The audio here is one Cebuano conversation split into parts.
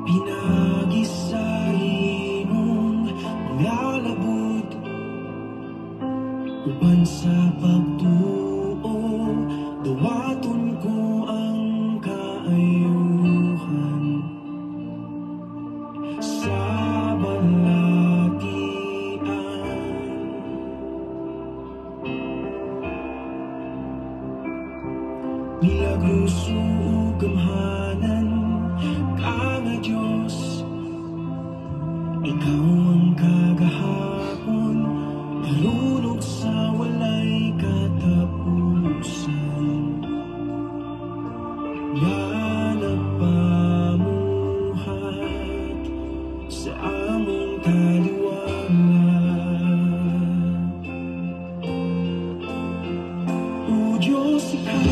Pinaagi sa imong mga labud, uban sa pagtuo, dawaton ko ang kaayuhan sa balatian. Milagroso ug gamhanan ka nga Dios, ikaw ang kagahapon, karon ug sa walay katapusan, nga nagpamuhat sa among taliwala. O Diyos, ikaw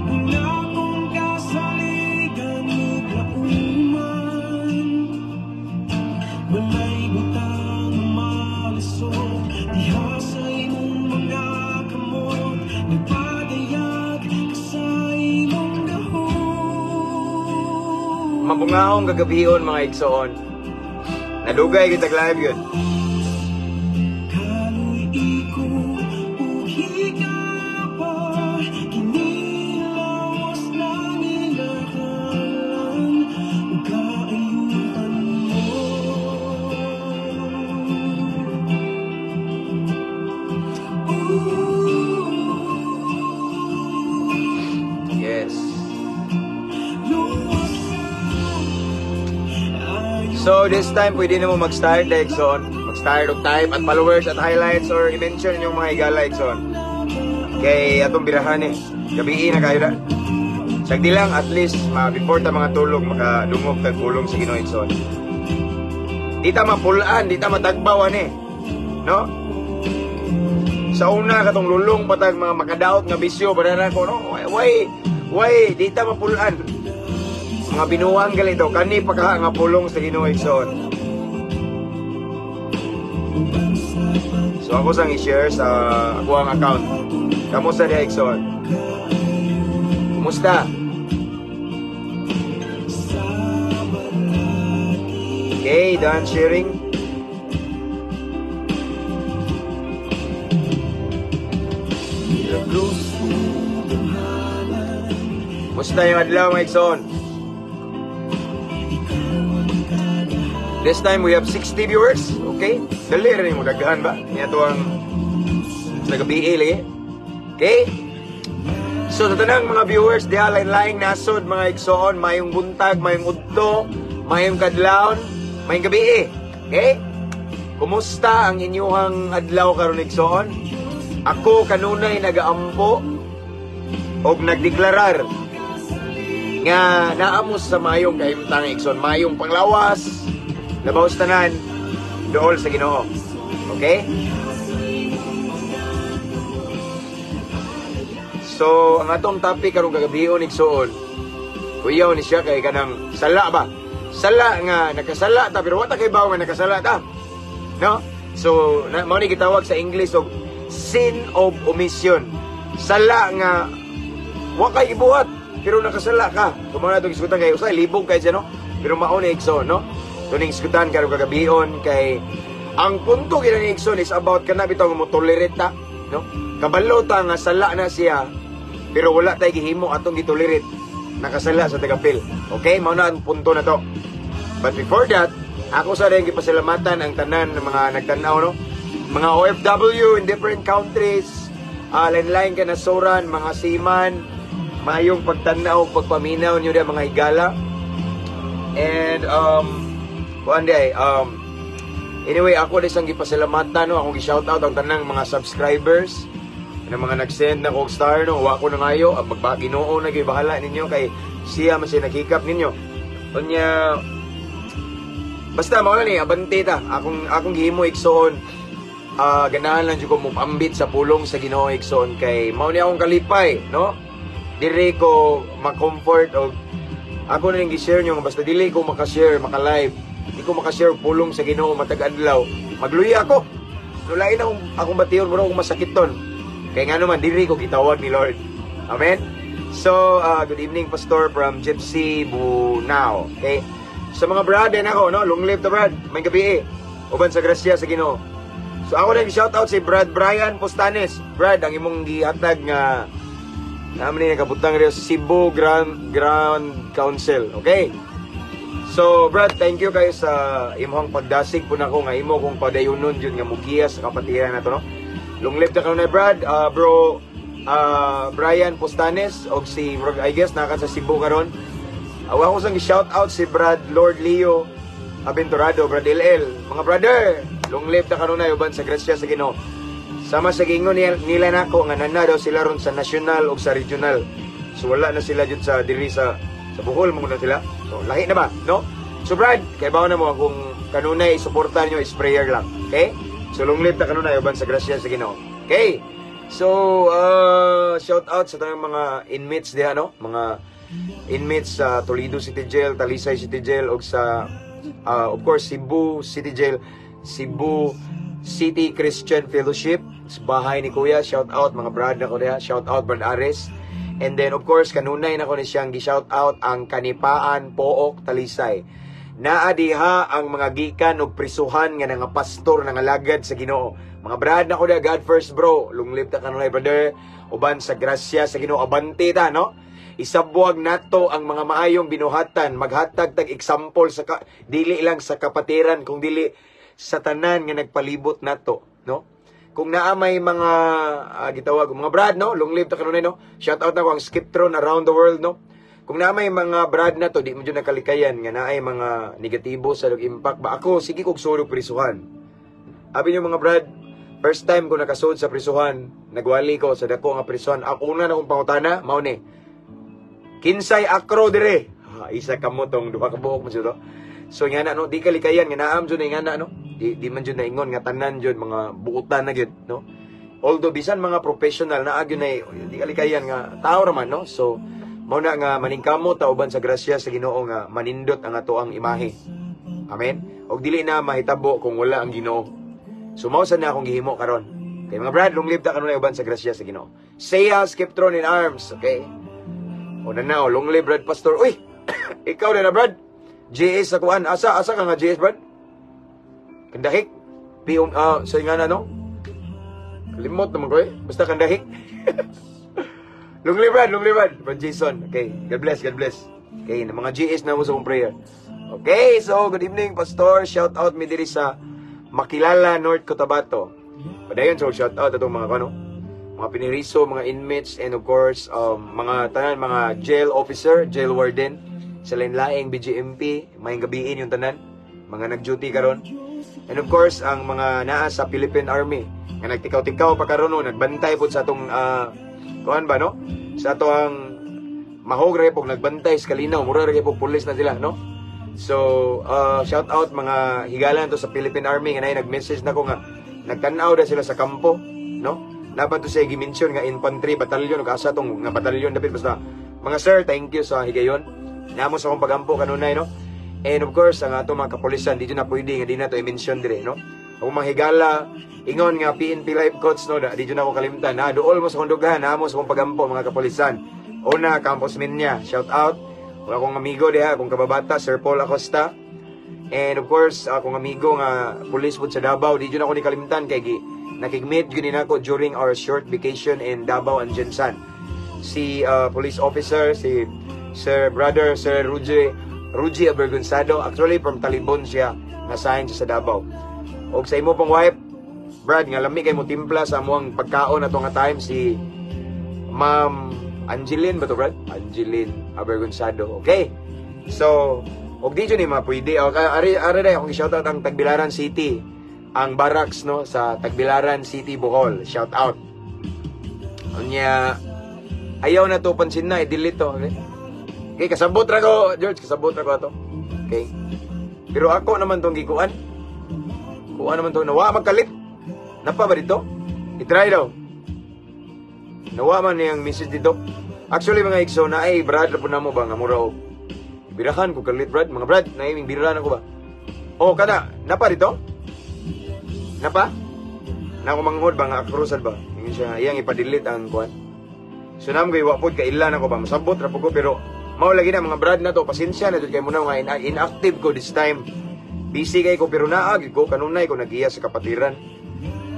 ang akong kasaligan ug kauman. Walay butang malisod diha sa imong mga kamot. Nagpadayag ka sa imong gahom. Mabungahong kagabion, mga igsoon. Nadugay kita live yun. Kaloy ko ug higaba, kinilawas na nilakalan ug kaayuhan mo. Ooh. Yes. Luwag sa So this time pwede na mo mag-start, igsoon. Mag-start og type at followers at highlights or i-mention inyong mga higala, igsoon. Kay atong birahan eh. Gabii na kayo na. Sagdi lang, at least ma before ta mga tulog makadungog tag pulong sa Ginoo, igsoon. Di ta mapulaan, di ta matagbaw ani. No? Sa una katong lulong patag mga makadaot nga bisyo para ko, no. Why di ta mapulaan? Mga binuang galito kani pa ka nga pulong sa Ginoo, igsoon. So ako sang i-share sa ako ang account. Kamusta diha, igsoon? Kumusta? Okay, done sharing. Kumusta yung adlaw, mga igsoon? This time we have 60 viewers, okay? Dali rin mo daghan ba? Niya to ang sa gabi lagi. Okay? So sa tanang mga viewers diha lain-laing nasod, mga igsoon, mayong buntag, mayong udto, mayong kadlawon, mayong gabi. Okay? Kumusta ang inyuhang adlaw karon, igsoon? Ako kanunay nagaampo og nagdeklarar nga naamos sa mayong kahimtang, igsoon, mayong panglawas, labaw sa tanan, dool sa Ginoo. Okay? So, ang atong topic karong kagabion, igsoon, kuyaw ni siya kay kanang sala ba? Sala nga nakasala ta pero wa ta kay bawo nga nakasala ta. No? So, mao ni gitawag sa English og sin of omission. Sala nga wa kay gibuhat pero nakasala ka. So, mao na itong isgutan kay usay libog kay siya, no? Pero mao ni, igsoon, no? So, ning isgutan karong kagabion kay ang punto gina ni igsoon is about kana bitaw nga mo tolerate ta, no? Kabalo ta nga sala na siya pero wala tay gihimo atong gitolerate, nakasala sa tagapil. Okay, mao na ang punto na to. But before that, ako sa rin gipasalamatan ang tanan ng mga nagtan-aw, no? Mga OFW in different countries, lain-lain ka nasuran, mga seaman, mayong pagtan-aw, pagpaminaw niyo diha, mga higala. And kuan di ay, anyway, ako din sang gipasalamatan, no, akong gi-shoutout ang tanang mga subscribers, ng mga nag-send na kog star, no, wa ko na ngayo, ang magbaginoo na gyud bahala ninyo kay siya man siya naghikap ninyo. Unya basta mao na ni abante ta. Akong gihimo, igsoon, ganahan lang jud ko mopambit sa pulong sa Ginoo, igsoon, kay mao ni akong kalipay, no? Diri ko ma-comfort og ako na ning gi-share nyo nga basta dili ko maka-share, maka-live, di ko maka-share og pulong sa Ginoo matag adlaw, magluya ako. Nulain akong bation, mura akong masakiton. Kay nga naman diri ko gitawag ni Lord. Amen. So, good evening, Pastor, from Gypsy Bunao. Okay? Sa mga brad din ako, no? Long live to Brad. May gabi eh. Uban sa grasya sa Ginoo. So ako nag shout out si Brad Brian Postanes. Brad, ang imong gihatag nga naman ni nakabutang rin sa Cebu Grand Council. Okay? So, Brad, thank you kayo sa imong pagdasig po nako nga imo kong padayonon jud nga mugiya sa kapatiran nato, no? Long live ta kanunay, Brad, bro Brian Postanes og si murag, I guess naka sa Cebu karon. Awa ko sang shout out si Brad Lord Leo Aventurado, Brad LL. Mga brother, long live ta kanunay uban sa grasya sa Ginoo. Sama sa giingon nila nako nga nana daw sila ron sa national ug sa regional. So wala na sila jud sa diri sa Bohol mo na sila. So lahi na ba, no? So Brad, kay bawo na mo kung kanunay suporta niyo is prayer lang. Okay? So long live ta kanunay uban sa grasya sa Ginoo. Okay? So shout out sa tanang mga inmates diha, no? Mga inmates sa Toledo City Jail, Talisay City Jail ug sa of course Cebu City Jail, Cebu City Christian Fellowship, sa bahay ni Kuya, shout out mga brad na ko diha, shout out Brad Ares. And then of course kanunay na ko ni siyang gi-shout out ang Kanipaan Pook Talisay. Naa diha ang mga gikan og prisuhan nga nga pastor nga alagad sa Ginoo. Mga brad na ko diha, God first bro. Long live ta kanunay, brother. Uban sa grasya sa Ginoo, abante ta, no? Isabwag nato ang mga maayong binuhatan, maghatag tag example sa dili lang sa kapatiran kung dili sa tanan nga nagpalibot nato, no? Kung naa may mga gitawag mga brad, no, long live ta kanunay, no. Shout out na ko ang Skiptron around the world, no. Kung naa may mga brad na to, di mo jud nakalikayan nga naay mga negatibo sa log impact ba ako, sige kog sulog prisuhan. Abi niyo mga brad, first time ko nakasud sa prisuhan, nagwali ko sa dako nga prisuhan. Ako una na akong pangutana, mao ni. Kinsay akro dire? Ha, isa kamo tong duha ka buok mo to. So nga na, no, di kalikayan nga naam jud nga na, no. Di man jud naingon nga tanan jud mga buutan na gyud, no. Although bisan mga professional na gyud na di kalikayan nga tao ra man, no. So mao na nga maningkamot ta uban sa grasya sa Ginoo nga manindot ang atoang imahe. Amen. Og dili na mahitabo kung wala ang Ginoo. So mao sa na akong gihimo karon. Kay mga brad, long live ta kanunay uban sa grasya sa Ginoo. Say Skiptron in arms, okay? O na na, oh, long live Brad Pastor. Uy, ikaw na na, Brad. GS sa kuan. Asa ka nga GS, Brad? Kandahik. Piyong, sa nga na, no? Limot naman ko eh. Basta kandahik. Long live, Brad, long live, Brad. Brad Jason. Okay, God bless, God bless. Okay, na mga GS na mo sa akong prayer. Okay, so good evening, Pastor. Shout out mi diri sa Makilala, North Cotabato. Padayon, so shout out atong mga kano, mga piniriso, mga inmates, and of course, mga tanan, mga jail officer, jail warden, sa lain-laing BGMP, may gabiin yung tanan, mga nag-duty karon. And of course, ang mga naa sa Philippine Army, nga nagtikaw-tikaw pa karon, no, nagbantay po sa atong, kuan ba, no? Sa ato ang mahog ra po nagbantay sa kalinaw, mura ra po pulis na sila, no? So, shout out mga higalan to sa Philippine Army nga nay nag-message na ko nga nagtan-aw na sila sa kampo, no? Dapat to siya gi-mention nga infantry battalion ug asa tong nga battalion dapit, basta mga sir, thank you sa higayon. Namo sa akong pagampo kanunay, no? And of course, ang ato mga kapulisan, di na pwede nga di na to i-mention dire, no? Ako mga higala, ingon nga PNP life coach, no, di na ako kalimtan. Na dool mo sa akong dughan, namo sa akong pagampo mga kapulisan. Una, Campos Minya, shout out. Wala akong amigo diha, akong kababata, Sir Paul Acosta. And of course, akong amigo nga pulis pod sa Davao, di jud ako ni kalimtan kay gi nakigmeet gyud ni nako during our short vacation in Davao and Gensan. Si police officer, si Sir Brother Sir Ruji Abergonzado, actually from Talibon siya, nasahin siya sa Davao. Og sa imo pong wife, Brad, nga lami kay mo timpla sa amuang pagkaon ato nga time, si Ma'am Angeline ba to, Brad? Angeline Abergonzado. Okay. So, og di jud ni mapwede. O, ari ari na akong shoutout ang Tagbilaran City. Ang barracks, no, sa Tagbilaran City, Bohol. Shout out. Unya ayaw na to pansin na i-delete to. Okay? Okay, kasabot ra ko, George, kasabot ra ko ato. Okay. Pero ako naman tong gikuan. Kuan naman to, nawa magkalit. Napa ba dito? I-try daw. Nawa man niyang message dito. Actually mga igso na ay brad ra po namo ba nga mura og birahan ko kalit brad, mga brad, naiming birahan ako ba. Oh, kada napa dito? Napa? Na ako manghod ba nga akrosad ba? Ingon siya, iyang ipa-delete ang kuan. So namo kay wa pod kaila na ko ba, masabot ra po ko, pero mao lagi na mga brad na to, pasensya na jud kay mo na nga inactive ko this time. Busy kay ko, pero naa gyud ko kanunay ko nagiya sa kapatiran.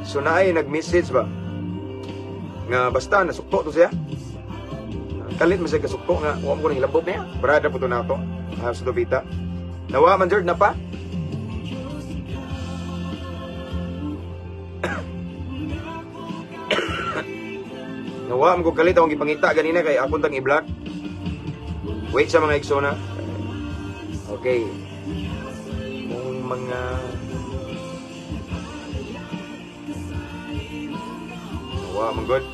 So naay nag-message ba nga basta nasukto to siya. Kalit man siya kasukto nga wa mo ko nang hilabot niya. Brad na po to nato. Ah, sa Dubita. Nawa man jud na pa. Nawa man ko kalit akong gipangita ganina kay akong tang i-block. Wait sa mga igsona. Okay. Kung mga nawa man good.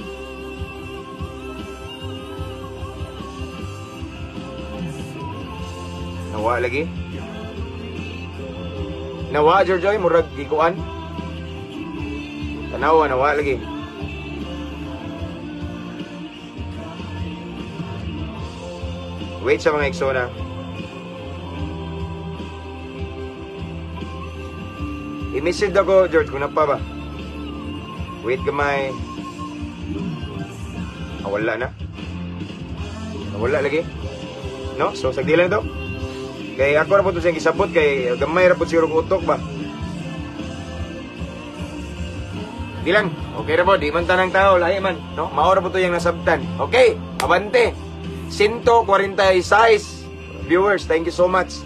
Nawa lagi. Nawa George, murag gikuan. Tanawa nawa lagi. Wait sa mga igsona. I-message ako, George, kung napa ba. Wait gamay. Ah, wala na. Wala lagi. No? So, sagdi lang to. Kay ako ra po to siyang gisabot kay gamay ra po siguro utok ba. Di lang. Okay ra po, di man tanang tao, lahi man, no? Mao ra po to yung nasabtan. Okay, abante. 146 viewers, thank you so much.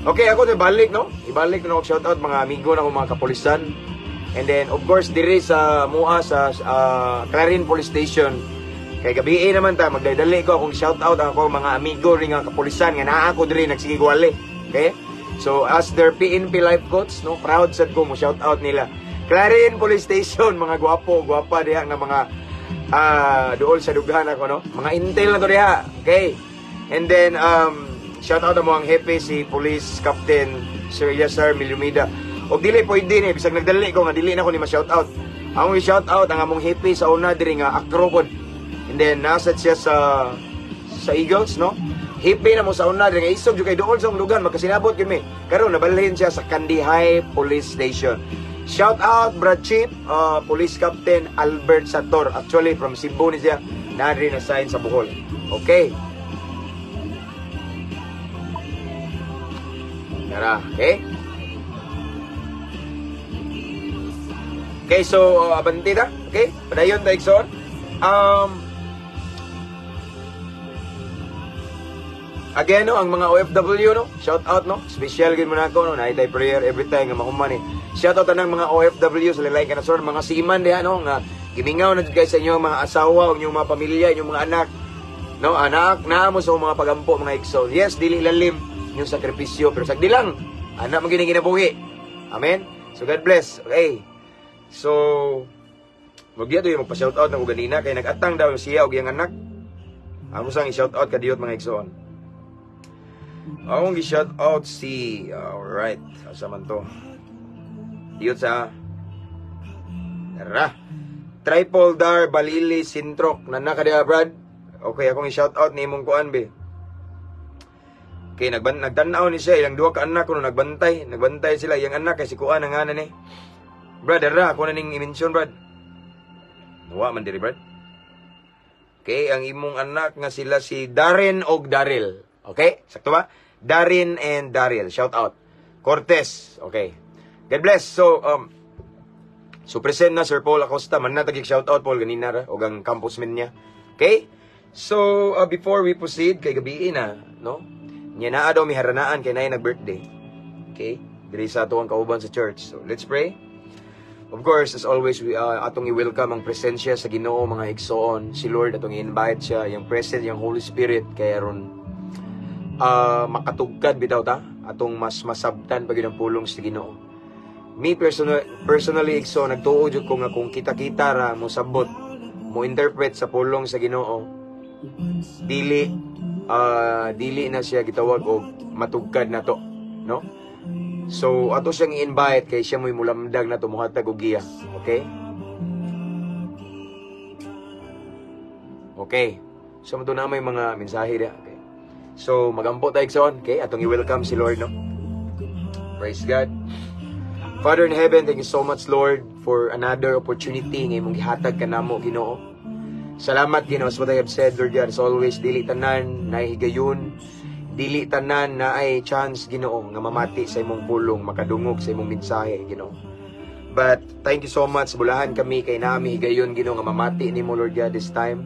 Okay, ako to balik, no? Ibalik na ako shout out mga amigo na akong mga kapulisan. And then of course diri sa mua sa Clarin Police Station. Kay gabi naman ta magdadali ko akong shout out ang akong mga amigo ring nga kapulisan nga naa ako diri nagsigigwali. Okay? So as their PNP life coach, no, proud sad ko mo shout out nila. Clarin Police Station, mga gwapo, gwapa diha nga mga duol sa dughan ako, no? Mga intel na to diha. Okay? And then shout out mo ang hepe si Police Captain Sir Yasar Milumida. Og dili pwede ni bisag nagdali ko nga dili na ko ni ma-shout out. Ang i-shout out ang among hepe sa una diri nga akro pod. And then nasa siya sa Eagles, no? Hepe na mo sa una diri nga isog jud kay duol sa lugar magkasinabot gyud mi. Karon nabalhin siya sa Kandihay Police Station. Shout out Brad Chief, Police Captain Albert Sator. Actually from Cebu ni siya, nadiri na sign sa Bohol. Okay. Tara, okay? Okay, so abante ta, okay? Padayon ta igsoon. Again, no, ang mga OFW, no, shout out, no, special gid mo na ako, no, naitay prayer every time nga mahuman eh. Shout out tanang mga OFW sa lain kanasor, mga seaman diha, no, nga gimingaw na jud kay sa inyong mga asawa, inyong mga pamilya, inyong mga anak, no, anak naa mo sa mga pagampo, mga igsoon. Yes, dili lalim inyong sakripisyo, pero sagdi lang, anak mo gini ginabuhi. Amen. So God bless. Okay. So magdiya to yung magpa-shout out na ko ganina kay nag-atang daw siya og iyang anak. Amo sang i-shout out kadiyot mga igsoon. Akong i-shout out si, alright, asa man to? Diyot sa Tara. Tripoldar Balili Sintrok. Nana ka diha, Brad? Okay, akong i-shout out ni imong kuan be. Okay, nagtan-aw ni siya ilang duha ka anak kuno nagbantay, nagbantay sila iyang anak kay si kuan ang ngalan ni. Brad, dara ako na ning i-mention, Brad. Nawa man diri, Brad. Okay, ang imong anak nga sila si Darren og Daryl. Okay? Sakto ba? Darren and Daryl. Shout out. Cortez. Okay. God bless. So, so present na Sir Paul Acosta. Man na tagig shout out Paul ganina ra og ang campusman niya. Okay? So, before we proceed kay gabi na, no? Nya naa daw miharanaan kay naay nag-birthday. Okay? Diri sa ato ang kauban sa church. So, let's pray. Of course, as always, we atong i-welcome ang presensya sa Ginoo mga igsoon. Si Lord atong i-invite siya, yung presence, yung Holy Spirit kay aron makatugkad bitaw ta atong mas masabtan pag ang pulong sa Ginoo. Me personally igsoon, nagtuo jud ko nga kung kita-kita ra mo sabot, mo interpret sa pulong sa Ginoo, dili dili na siya gitawag og matugkad na to, no? So ato siyang i-invite kay siya mo'y mulamdag na tumuhatag og giya. Okay? Okay. So mo na may mga mensahe diha. Okay. So magampo ta igsoon, okay? Atong i-welcome si Lord, no? Praise God. Father in heaven, thank you so much, Lord, for another opportunity nga imong gihatag kanamo, Ginoo. Salamat, Ginoo, as what I have said, Lord God, as always, dili tanan na higayon, dili tanan na ay chance, Ginoo, nga mamati sa imong pulong, makadungog sa imong mensahe, Ginoo. But thank you so much, bulahan kami kay nami higayon, Ginoo, nga mamati nimo, Lord God, this time.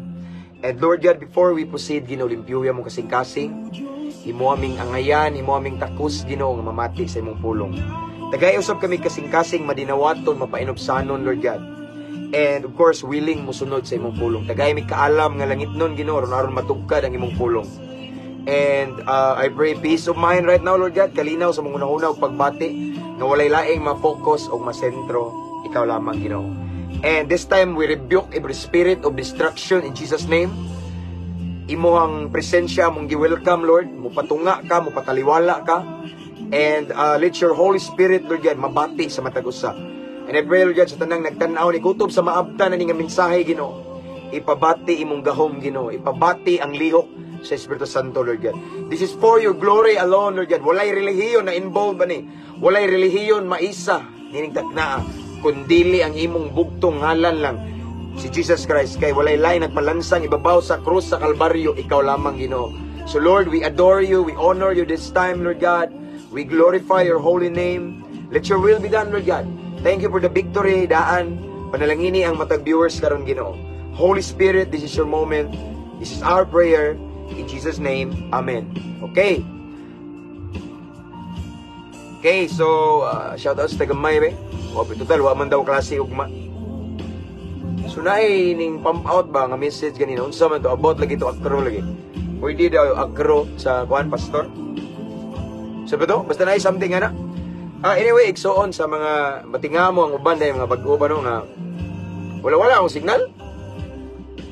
And Lord God, before we proceed, Ginoo, limpyuya mo kasing-kasing, himo aming angayan, himo aming takos, Ginoo, nga mamati sa imong pulong. Tagay usab kami kasing-kasing madinawaton, mapainubsanon, Lord God. And of course, willing musunod sa imong pulong. Tagay mi kaalam nga langit nun, Ginoo, aron aron matugkad ang imong pulong. And I pray peace of mind right now, Lord God, kalinaw sa mong una-una ug pagbati, nga walay laing ma-focus o masentro, ikaw lamang, Ginoo. And this time, we rebuke every spirit of destruction in Jesus' name. Imohang presensya mong gi-welcome, Lord. Mupatunga ka, mupataliwala ka. And let your Holy Spirit, Lord God, mabati sa matag usa. And I pray, Lord God, sa tanang nagtan-aw ni kutob sa maabta na ni nga mensahe, Ginoo. Ipabati imong gahom, Ginoo. Ipabati ang lihok sa Espiritu Santo, Lord God. This is for your glory alone, Lord God. Walay relihiyon na involved ba ni? Walay relihiyon maisa nining taknaa. Kundili ang imong bugtong ngalan lang si Jesus Christ, kay walay lain nagpalansang ibabaw sa krus sa Kalbaryo, ikaw lamang, Ginoo. So Lord, we adore you, we honor you this time, Lord God. We glorify your holy name. Let your will be done, Lord God. Thank you for the victory, daan. Panalangini ang matag viewers karon, Ginoo. Holy Spirit, this is your moment. This is our prayer. In Jesus' name, Amen. Okay. Okay, so shout out sa tagamay be. Wa total wa man daw klase ugma. So naay ning pump out ba nga message ganina, unsa man to, about lagi to, akro lagi. Pwede daw akro sa kuan, pastor. So ba to? Basta naay something ana. Anyway, igsoon sa mga matingamo ang uban dahil mga bag-o ba no nga wala akong signal.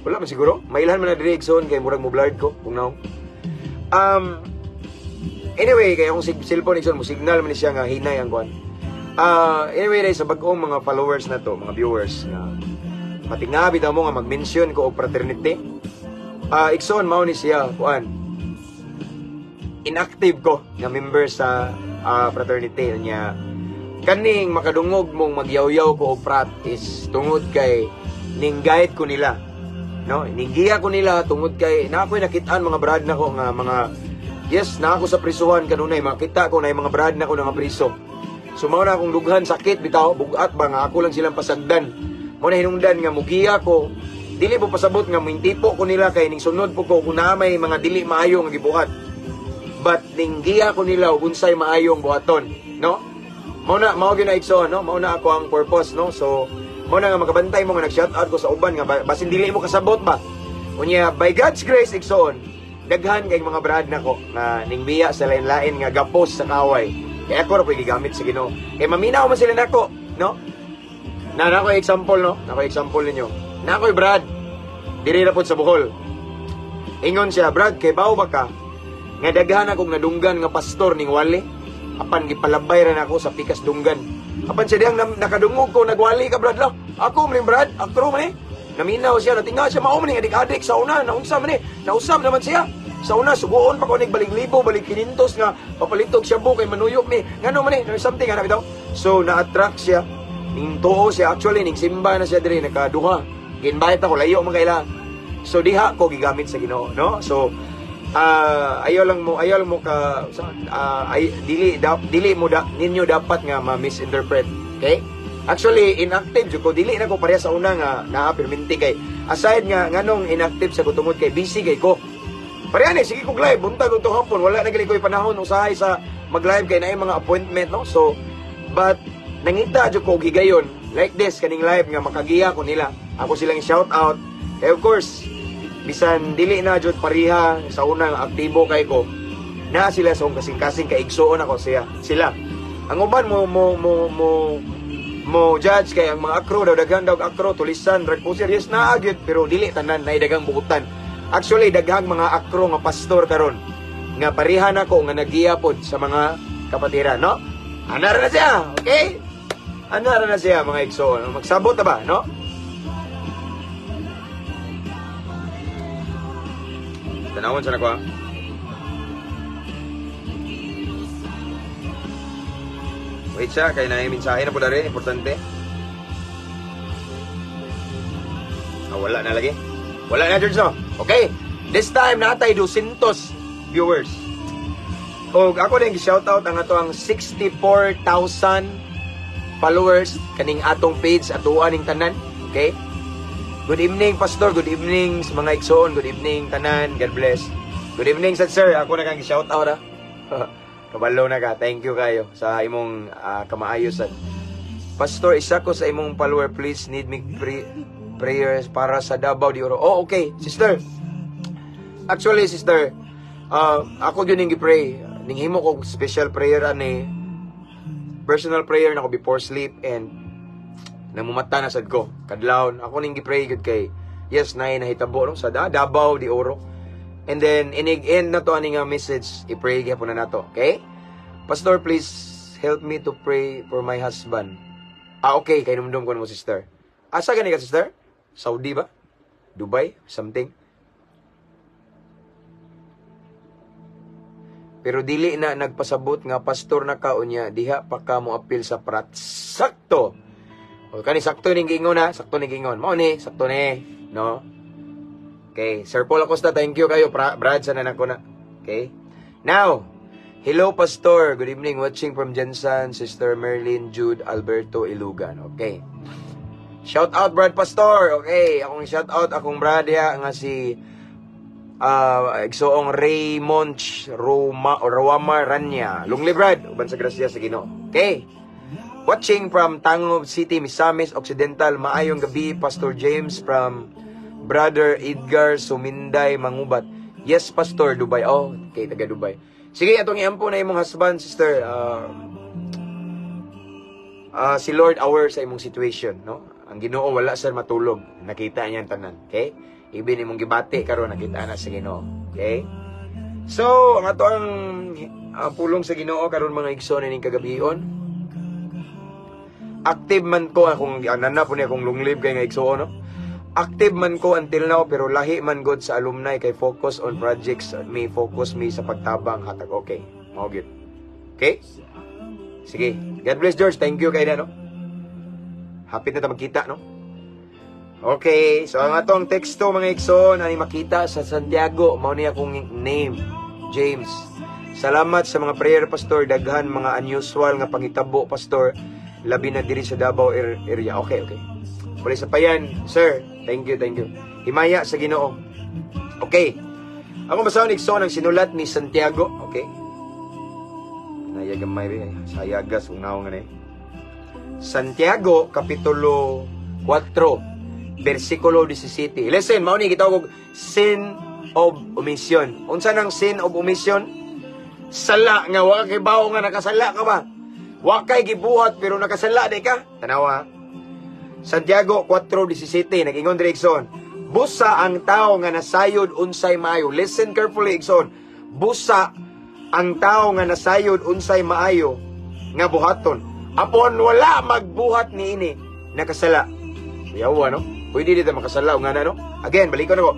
Wala man siguro. Mailhan man na diri, igsoon, kay murag mo blurred ko kung naong. Anyway, kay akong cellphone, igsoon, mo signal man ni siya nga hinay ang kuan. Anyway, dahil sa bag-ong mga followers na to, mga viewers nga matingabi daw mo nga mag-mention ko og fraternity. Igsoon, mao ni siya kuan. Inactive ko nga member sa fraternity niya. Kaning makadungog mong magyawyaw ko og frat is tungod kay ning guide ko nila. No, ninggiya ko nila tungod kay na ako'y nakitaan mga brad nako nga mga, yes, na ako sa prisuhan kanunay makita ko na mga brad nako nga priso. So mao na akong dughan sakit bitaw, bugat ba nga ako lang silang pasagdan. Mao na hinungdan nga mugiya ko, dili po pasabot nga mointipo ko nila kay ning sunod po ko kung naa may mga dili maayo nga gibuhat. But ninggiya ko nila og unsay maayong buhaton, no? Mao na mao gyud na, igsoon, no? Mao na ako ang purpose, no? So mao na nga makabantay mo nga nag-shout out ko sa uban nga basin dili mo kasabot ba. Unya by God's grace, igsoon, daghan kay mga brad nako nga ningbiya sa lain-lain nga gapos sa kaway. Kay ako ra po'y gigamit sa Ginoo. Kay maminaw man sila nako, no? Na nako example, no? Nako example ninyo. Nakoy brad diri ra pod sa Bohol. Ingon siya, "Brad, kay bawo ba ka nga daghan akong nadunggan nga pastor ning wali, apan gipalabay ra nako sa pikas dunggan. Apan siya diyang nakadungog ko nagwali ka, Brad la. Ako man Brad, akro man eh." Naminaw siya, natinga siya, mao man ni adik-adik sa una, naunsa man eh, nausab naman siya. Sa una, suguon pa ko nig balig libo, balig 500 nga papalitog siya kay manuyop ni. Ngano man eh, there's something hanap bitaw. So na-attract siya, ning tuo siya, actually ning simba na siya diri nakaduha. Gi-invite ako, layo man kaila. So diha ko gigamit sa Ginoo, no? So ayaw lang mo ka ay, dili mo da, ninyo dapat nga ma-misinterpret. Okay? Actually inactive jud ko, dili na ko pareha sa una nga naa perminti kay aside nga nganong inactive sa ko tungod kay busy kay ko. Pareha ni sige kog live buntag ug hapon, wala na gali koy panahon usahay sa mag-live kay naay mga appointment, no? So but nangita jud ko og higayon like this kaning live nga makagiya ko nila. Ako silang shout out. Kay of course bisan dili na jud pareha sa unang aktibo kay ko, na sila sa akong kasing-kasing kay igsuon ako siya sila. Ang uban mo judge kay ang mga akro daw, daghan daw akro, tulisan, drug pusher, yes naa gyud, pero dili tanan, nay daghang buutan. Actually daghang mga akro nga pastor karon nga pareha nako nga nagiya pod sa mga kapatiran, no? Ana ra na siya, okay? Ana ra na siya, mga igsoon. Magsabot na ba, no? Tanawon sa nako, ha? Wait siya, kay na mensahe na po dari, importante. Ah, wala na lagi. Wala na, George, no? Okay. This time, natay 200 viewers. Og ako din shout out ang ato ang 64,000 followers kaning atong page, atuan ning tanan. Okay? Good evening, Pastor. Good evening sa mga igsoon. Good evening, tanan. God bless. Good evening sad, sir. Ako na kang shout out, ha. Kabalo na ka. Thank you kayo sa imong kamaayo sad. Pastor, isa ko sa imong follower, please need me prayers para sa Davao de Oro. Oh, okay, sister. Actually, sister, ako gyud ning gi-pray. Ninghimo ko special prayer ani, personal prayer nako before sleep and namumata na sad ko. Kadlawon ako ning gi-pray gud kay yes, naay nahitabo, no, sa Davao de Oro. And then inig end na to ani nga message, i-pray gyapon na nato, okay? Pastor, please help me to pray for my husband. Ah, okay, kay numdum ko mo, sister. Asa gani ka, sister? Saudi ba? Dubai? Something? Pero dili na nagpasabot nga pastor na ka unya diha pa ka mo apil sa prat. Sakto. O kani sakto ning giingon ha, sakto ning giingon. Mao ni, sakto ni, no? Okay, Sir Paul Acosta, thank you kayo. Brad sa nanang ko na. Okay? Now, hello Pastor. Good evening. Watching from Jensen, Sister Merlin Jude Alberto Ilugan. Okay. Shout out Brad Pastor. Okay, akong shout out akong brad diha nga si igsoong Raymond Roma Roma Ranya. Lungli Brad, uban sa grasya sa Ginoo. Okay. Watching from Tangub City, Misamis Occidental. Maayong gabi, Pastor James, from Brother Edgar Suminday Mangubat. Yes, Pastor, Dubai. Oh, okay, taga Dubai. Sige, atong iampo na imong husband, sister. Si Lord aware sa imong situation, no? Ang Ginoo wala sir matulog. Nakita niya ang tanan, okay? Ibin imong gibati karon nakita na sa Ginoo, okay? So, ang ato ang pulong sa Ginoo karon mga igsoon ining kagabion. Active man ko akong nana po niya akong long live kay nga igsoon, no? Active man ko until now pero lahi man god sa alumni kay focus on projects me, focus me sa pagtabang hatag. Okay, mao gyud. Okay? Sige. God bless, George. Thank you kay na, no? Happy na ta magkita, no? Okay, so ang atong teksto mga igsoon ani makita sa Santiago, mao ni akong name, James. Salamat sa mga prayer, Pastor, daghan mga unusual nga pangitabo, Pastor, labi na diri sa Davao area. Okay, okay. Wala sa payan, sir. Thank you, thank you. Himaya sa Ginoo. Okay. Ako basahon igsoon ang sinulat ni Santiago, okay? Nayagamay ba sayagas ug naong nga ni. Santiago kapitulo 4 versikulo 17. Listen, mao ni gitawag og sin of omission. Unsa nang sin of omission? Sala nga wa kay bawo nga nakasala ka ba? Wa kay gibuhat pero nakasala di ka. Tanawa. Santiago 4:17 nag-ingon diri igsoon. Busa ang tao nga nasayod unsay maayo. Listen carefully, igsoon. Busa ang tao nga nasayod unsay maayo nga buhaton. Apon wala magbuhat niini, nakasala. Yawa, no? Pwede dito makasala nga na, no? Again, balikon ako.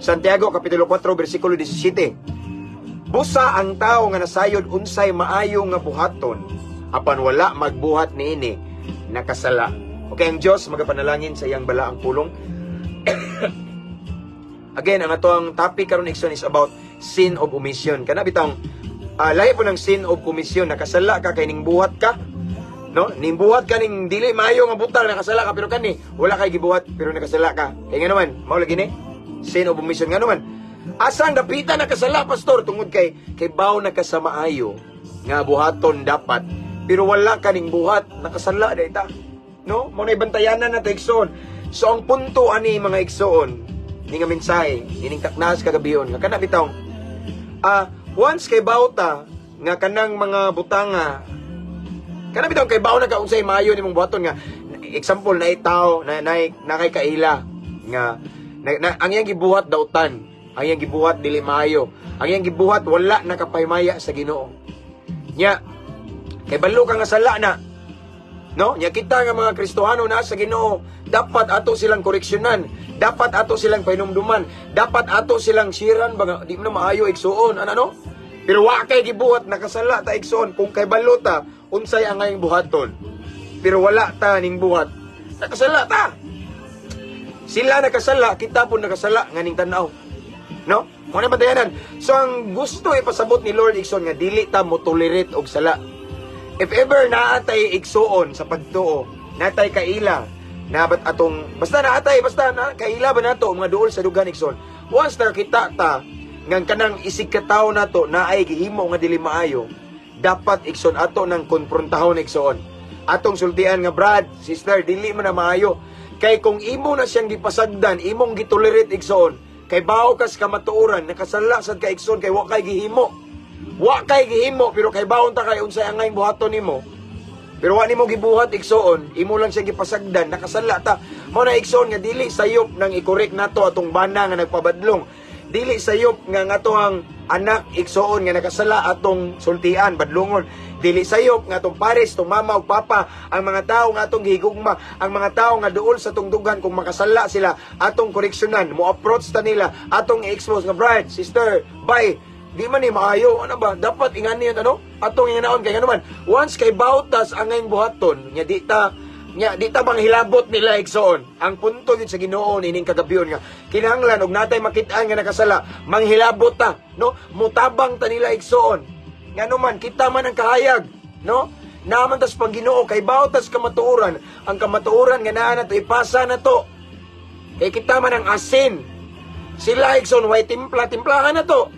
Santiago kapitulo 4 versikulo 17. Busa ang tao nga nasayod unsay maayo nga buhaton, apan wala magbuhat niini, nakasala. Okay, ang Dios magapanalangin sa iyang balaang pulong. Again, ang ato ang topic karon igsoon is about sin of omission. Kana bitong lahi po ng sin of commission, nakasala ka kay ning buhat ka. No, ning buhat ka ning dili maayo nga butang, nakasala ka, pero kani wala kay gibuhat pero nakasala ka. Kay nga naman, mao lagi ni sin of omission. Nga naman, asang dapita nakasala, Pastor? Tungod kay kay baw nakasamaayo nga buhaton dapat pero wala ka ning buhat, nakasala dai ta. No, mao na bantayanan nato igsoon. So ang punto ani mga igsoon ni nga mensahe ining taknas kagabion nga kana bitong once kay baw ta nga kanang mga butanga, kana bitong kay baw na ka unsay maayo nimong buhaton nga example na tawo na na kay kaila nga na, ang iyang gibuhat dautan, ang iyang gibuhat dili maayo, ang iyang gibuhat wala nakapahimaya sa Ginoo. Nya kay balo ka nga sala na, no? Nya kita nga mga Kristohano na sa Ginoo, dapat ato silang koreksyonan, dapat ato silang pahinumduman, dapat ato silang siran ba di man maayo igsuon, ano no? Pero wa kay gibuhat, nakasala ta igsuon. Kung kay balo ta unsay ang ngayong buhaton, pero wala ta ning buhat, nakasala ta. Sila nakasala, kita po nakasala nganing tan-aw. No? Mo na bantayanan. So ang gusto ipasabot ni Lord, igsoon, nga dili ta mo tolerate og sala. If ever naa tay igsuon sa pagtuo, natay kaila, nabat atong basta naatay basta na kaila ba nato mga duol sa dughan, igsoon. Once nakita ta ngang kanang isig ka tawo nato naay gihimo nga dili maayo, dapat, igsoon, ato nang konprontahon, igsoon. Atong sultian nga, "Brad, sister, dili man na maayo." Kay kung imo na siyang gipasagdan, imong gitolerate, igsoon, kay bawo kas kamatuoran, nakasala sad ka, igsoon, kay wa kay gihimo. Wa kay gihimo pero kay bawon ta kay unsay angay buhaton nimo. Pero wa nimo gibuhat, igsoon, imo lang siya gipasagdan, nakasala ta. Mao na, igsoon, nga dili sayop nang i-correct nato atong bana nga nagpabadlong. Dili sayop nga nga ang anak, igsoon, nga nakasala atong sultian, badlongon. Dili sayop nga atong pares, tong mama ug papa, ang mga tawo nga atong gihigugma, ang mga tawo nga duol sa atong dughan, kung makasala sila, atong koreksyonan, mo approach ta nila, atong i-expose nga, "Brad, sister, bye, di man ni maayo, ano ba? Dapat ingani yun, ano? Atong inganaon kay ngano man. Once kay bautas ang ngayong buhaton, nya di ta bang hilabot nila, igsoon." Ang punto yun sa Ginoo nining kagabion nga kinahanglan og natay makit-an nga nakasala, manghilabot ta, no? Mutabang ta nila, igsoon. Ngano man kita man ang kahayag, no? Naman tas pang Ginoo kay bautas kamatuoran, ang kamatuoran nga naa nato ipasa na to. Kay kita man ang asin. Sila, igsoon, way timpla, timplahan na to.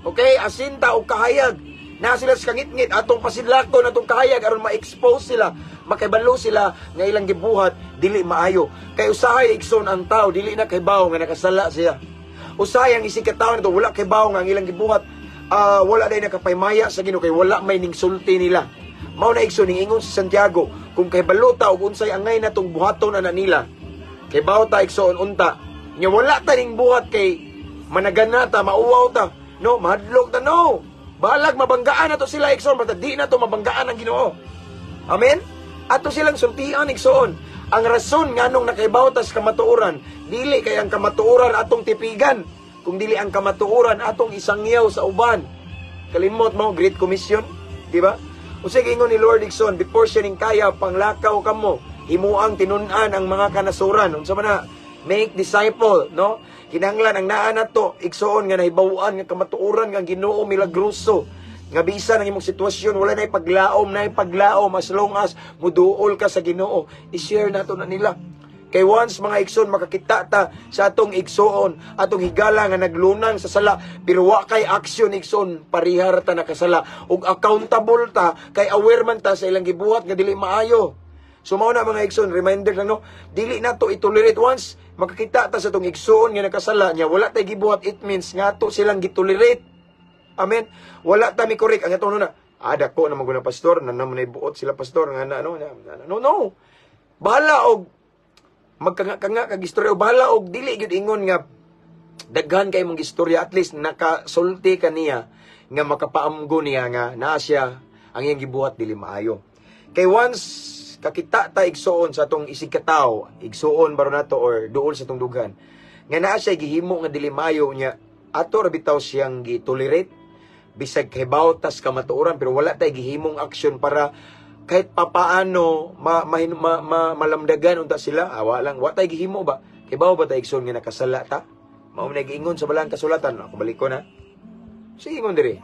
Okay, asin ta og kahayag. Na sila sa kangitngit atong pasidlakon atong kahayag aron ma-expose sila, makibalo sila nga ilang gibuhat dili maayo. Kay usahay, igsoon, ang tao dili na kaybaw nga nakasala siya. Usahay ang isig ka tawo nato wala kaybaw nga ang ilang gibuhat wala day nakapaymaya sa Ginoo kay wala may ning sulti nila. Mao na, igsoon, ning ingon si Santiago, kung kay ta og unsay angay natong buhaton ana nila. Kay bawo ta, igsoon, unta. Nya wala ta ning buhat kay managana ta, mauwaw ta. No, mahadlok ta, no. Balag mabanggaan na to sila, igsoon, basta di na to mabanggaan ang Ginoo. Amen? Ato silang sultian, igsoon. Ang rason nganong nakaibaw tas kamatuoran, dili kay ang kamatuoran atong tipigan, kung dili ang kamatuoran atong isangyaw sa uban. Kalimot mo Great Commission, di ba? Unsay giingon ni Lord, igsoon, before siya ning kaya, "Panglakaw kamo, himuang tinun-an ang mga kanasuran"? Unsa man na? Make disciple, no? Kinahanglan ang naa nato, igsoon, nga nahibaw-an nga kamatuoran nga ang Ginoo milagroso. Nga bisan ang imong sitwasyon wala na ipaglaom, na ipaglaom as long as muduol ka sa Ginoo, i-share nato na nila. Kay once, mga igsoon, makakita ta sa atong igsoon, atong higala nga naglunang sa sala, pero wa kay aksyon, igsoon, parihar ta nakasala ug accountable ta kay aware man ta sa ilang gibuhat nga dili maayo. So mao na, mga igsoon, reminder lang, no, dili nato i-tolerate. Once makakita ta sa atong igsoon nga nakasala niya, wala tay gibuhat, it means nga ato silang gitolerate. Amen. Wala ta mi correct ang atong na. "Ah, dako na maguna, pastor, na naman ay buot sila, pastor, nga na ano, na, no no. Bahala og magkanga-kanga kag istorya, o bahala og dili gyud ingon nga daghan kay mong istorya, at least nakasulti ka niya nga makapaamgo niya nga naa siya ang iyang gibuhat dili maayo. Kay once kakita ta, igsuon, sa atong isig katawo, igsuon baro nato or duol sa atong dughan, nga naa siya gihimo nga dili maayo niya, ato ra bitaw siyang gi-tolerate bisag kahibaw tas kamatuoran pero wala tay gihimong action para kahit papaano ma malamdagan unta sila, awa lang wa tay gihimo ba. Kay ba ta, igsoon, nga nakasala ta? Mao man giingon sa balang kasulatan. Ako balik ko na. Sige, ingon diri.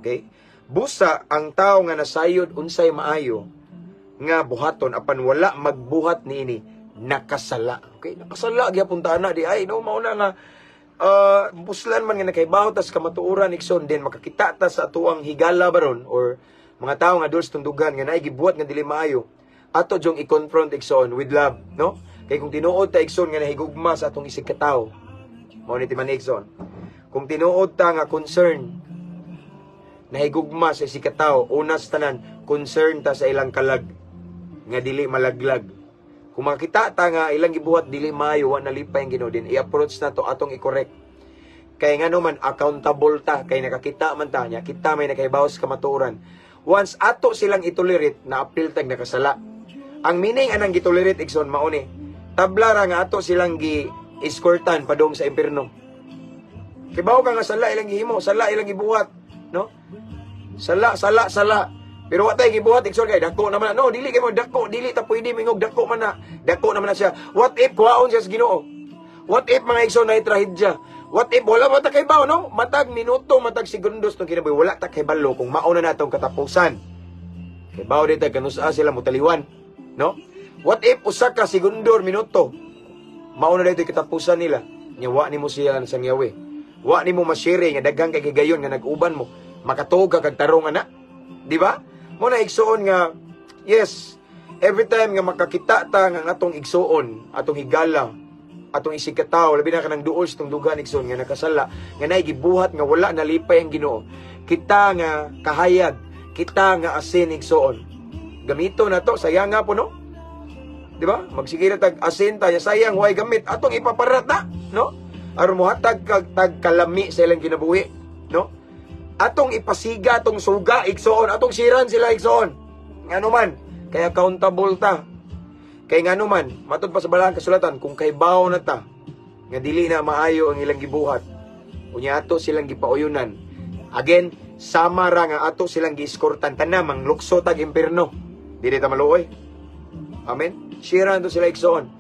Okay, "Busa ang tao nga nasayod unsay maayo nga buhaton apan wala magbuhat niini, nakasala." Okay, nakasala gyapon ta na di ay, no? Mao na nga buslan man nga nakaibaw tas kamatuoran, igsoon, din makakita ta sa atuang higala baron or mga tao nga duol sa tundugan nga naay gibuhat nga dili maayo, ato jung i-confront, igsoon, with love, no? Kay kung tinuod ta, igsoon, nga nahigugma sa atong isig katawo, mao ni timan, igsoon, kung tinuod ta nga concern, nahigugma sa isig katawo, una sa tanan concern ta sa ilang kalag nga dili malaglag. Kung makita ta nga ilang gibuhat dili maayo, wa nalipay ang Ginoo, din i-approach na to, atong i-correct. Kay ngano man accountable ta kay nakakita man ta niya, kita may nakaibaw sa kamatuoran. Once ato silang itolerate, na apil tag nakasala. Ang meaning anang gitolerate, igsoon, mao ni. Tabla ra nga ato silang gi escortan padung sa impierno. Kibaw ka nga sala ilang gihimo, sala ilang gibuhat, no? Sala, sala, sala. Pero wa tay gibuhat, igsoon, kay dako naman na. No, dili kay mo dako, dili ta pwede mingog dako man na. Dako naman na siya. What if kuhaon siya sa Ginoo? What if, mga igsoon, na trahedya? What if wala ba ta kay baw, no? Matag minuto, matag segundos tong kinabuhi, wala ta kay balo kung mauna na atong katapusan. Kay baw dita kanusa sila mutaliwan, no? What if usa ka segundo or minuto mauna dito katapusan nila? Nya wa nimo siya sa ngiyawi. Wa nimo ma-share nga daghang kay higayon nga nag-uban mo. Makatuog ka kag tarong ana. Di ba? Mo na, igsuon, nga yes, every time nga makakita ta nga ang atong igsuon, atong higala, atong isigkatawo, labi na kanang duol sa tong dugan, igsuon, nga nakasala, nga naay gibuhat nga wala nalipay ang Ginoo. Kita nga kahayag, kita nga asin, igsuon. Gamito na to, sayang nga po, no? Di ba? Magsige na tag asin ta, sayang way gamit atong ipaparat na, no? Aron mohatag kag tag kalami sa ilang kinabuhi, no? Atong ipasiga atong suga, igsoon, atong siran sila, igsoon. Ngano man, kay accountable ta. Kay ngano man, matud pa sa balaan kasulatan, kung kay bawo na ta nga dili na maayo ang ilang gibuhat, unya ato silang gipauyunan. Again, sama ra nga ato silang gieskortan tanan manglukso tag impierno. Dili ta maluoy. Amen. Share to sila, igsoon.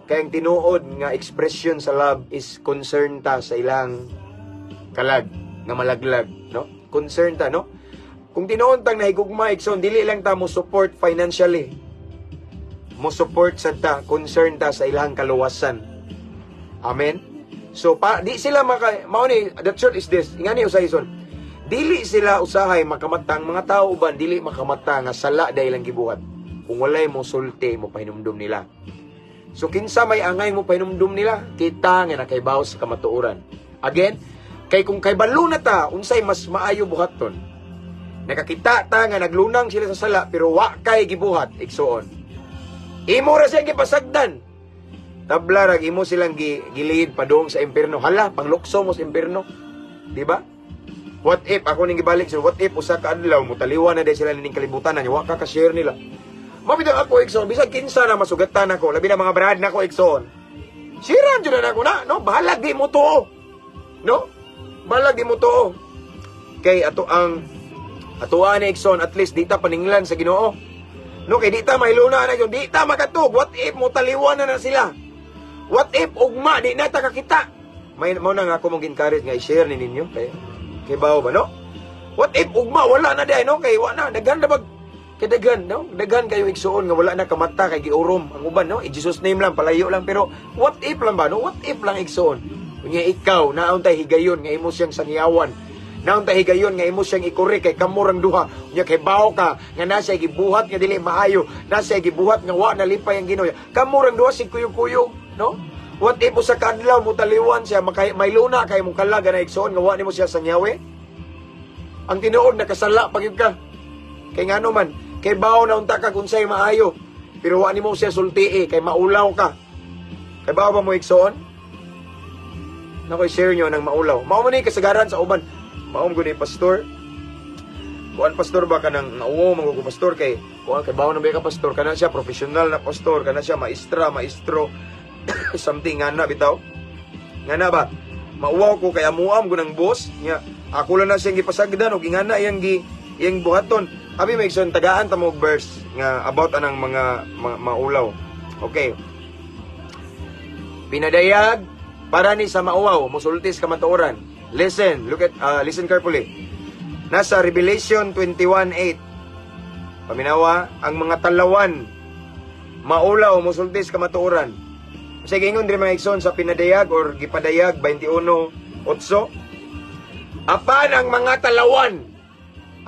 Kay ang tinuod nga expression sa love is concern ta sa ilang kalag nga malaglag, no? Concern ta, no? Kung tinuod tang nahigugma, igsoon, dili lang ta mo support financially. Mo support sa ta, concern ta sa ilang kaluwasan. Amen. So pa di sila maka mao ni, the truth is this, ingani usahay son. Dili sila usahay makamatang mga tao uban, dili makamata nga sala dahil ang gibuhat kung walay mo sulti mo pahinumdum nila. So kinsa may angay mo pahinumdum nila? Kita nga nakaibaw sa kamatuoran. Again, kay kung kay balo na ta unsay mas maayo buhaton. Nakakita ta nga naglunang sila sa sala pero wa kay gibuhat, igsuon. Imo ra siya gipasagdan. Tabla rag imo silang gilid padung sa impierno. Hala, panglukso mo sa impierno. Di ba? What if ako ning gibalik sir, what if usa ka adlaw mutaliwan na day sila nining kalibutan na wa ka ka-share nila? Mabitaw ako, igsoon, bisag kinsa na masugatan ako, labi na mga brad nako, igsoon. Siran jud na ako na, no? Bahalag di mo tuo. No? Bahalag di mo tuo. Kay ato ang atoa ni, igsoon, at least di ta paninglan sa Ginoo. No, kay di ta mahiluna na yun, di ta makatug. What if mutaliwan na na sila? What if ugma di na ta kakita? May mao na nga ako mong encourage nga i-share ni ninyo kay bawo ba, no? What if ugma wala na di, no? Kay wa na daghan na bag kay daghan, no? Daghan kayo, igsuon, nga wala na kamata kay giurom ang uban, no? In Jesus name lang, palayo lang, pero what if lang ba, no? What if lang, igsuon? Unya ikaw naon tay higayon nga imo siyang sangyawan. Naon tay higayon nga imo siyang ikuri kay kamurang duha. Unya kay bawo ka nga na siya gibuhat nga dili maayo, na siya gibuhat nga wa nalipay ang Ginoo. Kamurang duha si kuyog-kuyog, no? What if usa ka adlaw mutaliwan siya, makay, may luna kay mong kalaga na, igsoon, nga wa nimo siya sangyawi? Ang tinuod nakasala pag ka. Kay ngano man, kay bawo na unta ka kung sa'y maayo. Pero wa nimo siya sultii kay maulaw ka. Kay bawo ba mo, igsoon? Nako, share nyo ng maulaw. Mao man ni kasagaran sa uban. Mao man gud ni pastor. Kuan, pastor ba, kanang nauwo man ko, pastor, kay kuan, kay bawo na ba ka, pastor, kana siya professional na pastor, kana siya maestra, maestro, something nga na bitaw. Nga na ba? Mauwaw ko kay amuam ko ng boss nya ako lang na siyang gipasagdan og ingana iyang buhaton. Abi may igsoon, tagaan ta mo og verse nga about anang mga maulaw. Okay. Pinadayag para ni sa mauwaw, musultis kamatuoran. Listen, look at listen carefully. Nasa Revelation 21:8. Paminawa, ang mga talawan maulaw musultis kamatuoran. Sige, ingon diri, mga igsoon, sa Pinadayag or gipadayag 21:8. Apan ang mga talawan,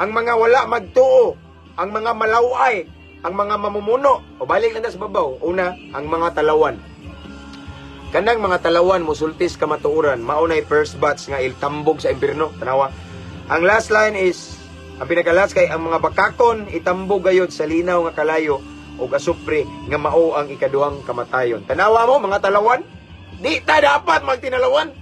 ang mga wala magtuo, ang mga malaway, ang mga mamumuno. O balik lang na sa babaw. Una, ang mga talawan. Kanang mga talawan musultis kamatuoran, mao nay first batch nga iltambog sa impierno. Tanawa. Ang last line is, ang pinaka-last kay ang mga bakakon itambog gayod sa linaw nga kalayo og asupre nga mao ang ikaduhang kamatayon. Tanawa mo mga talawan, di ta dapat magtinalawan.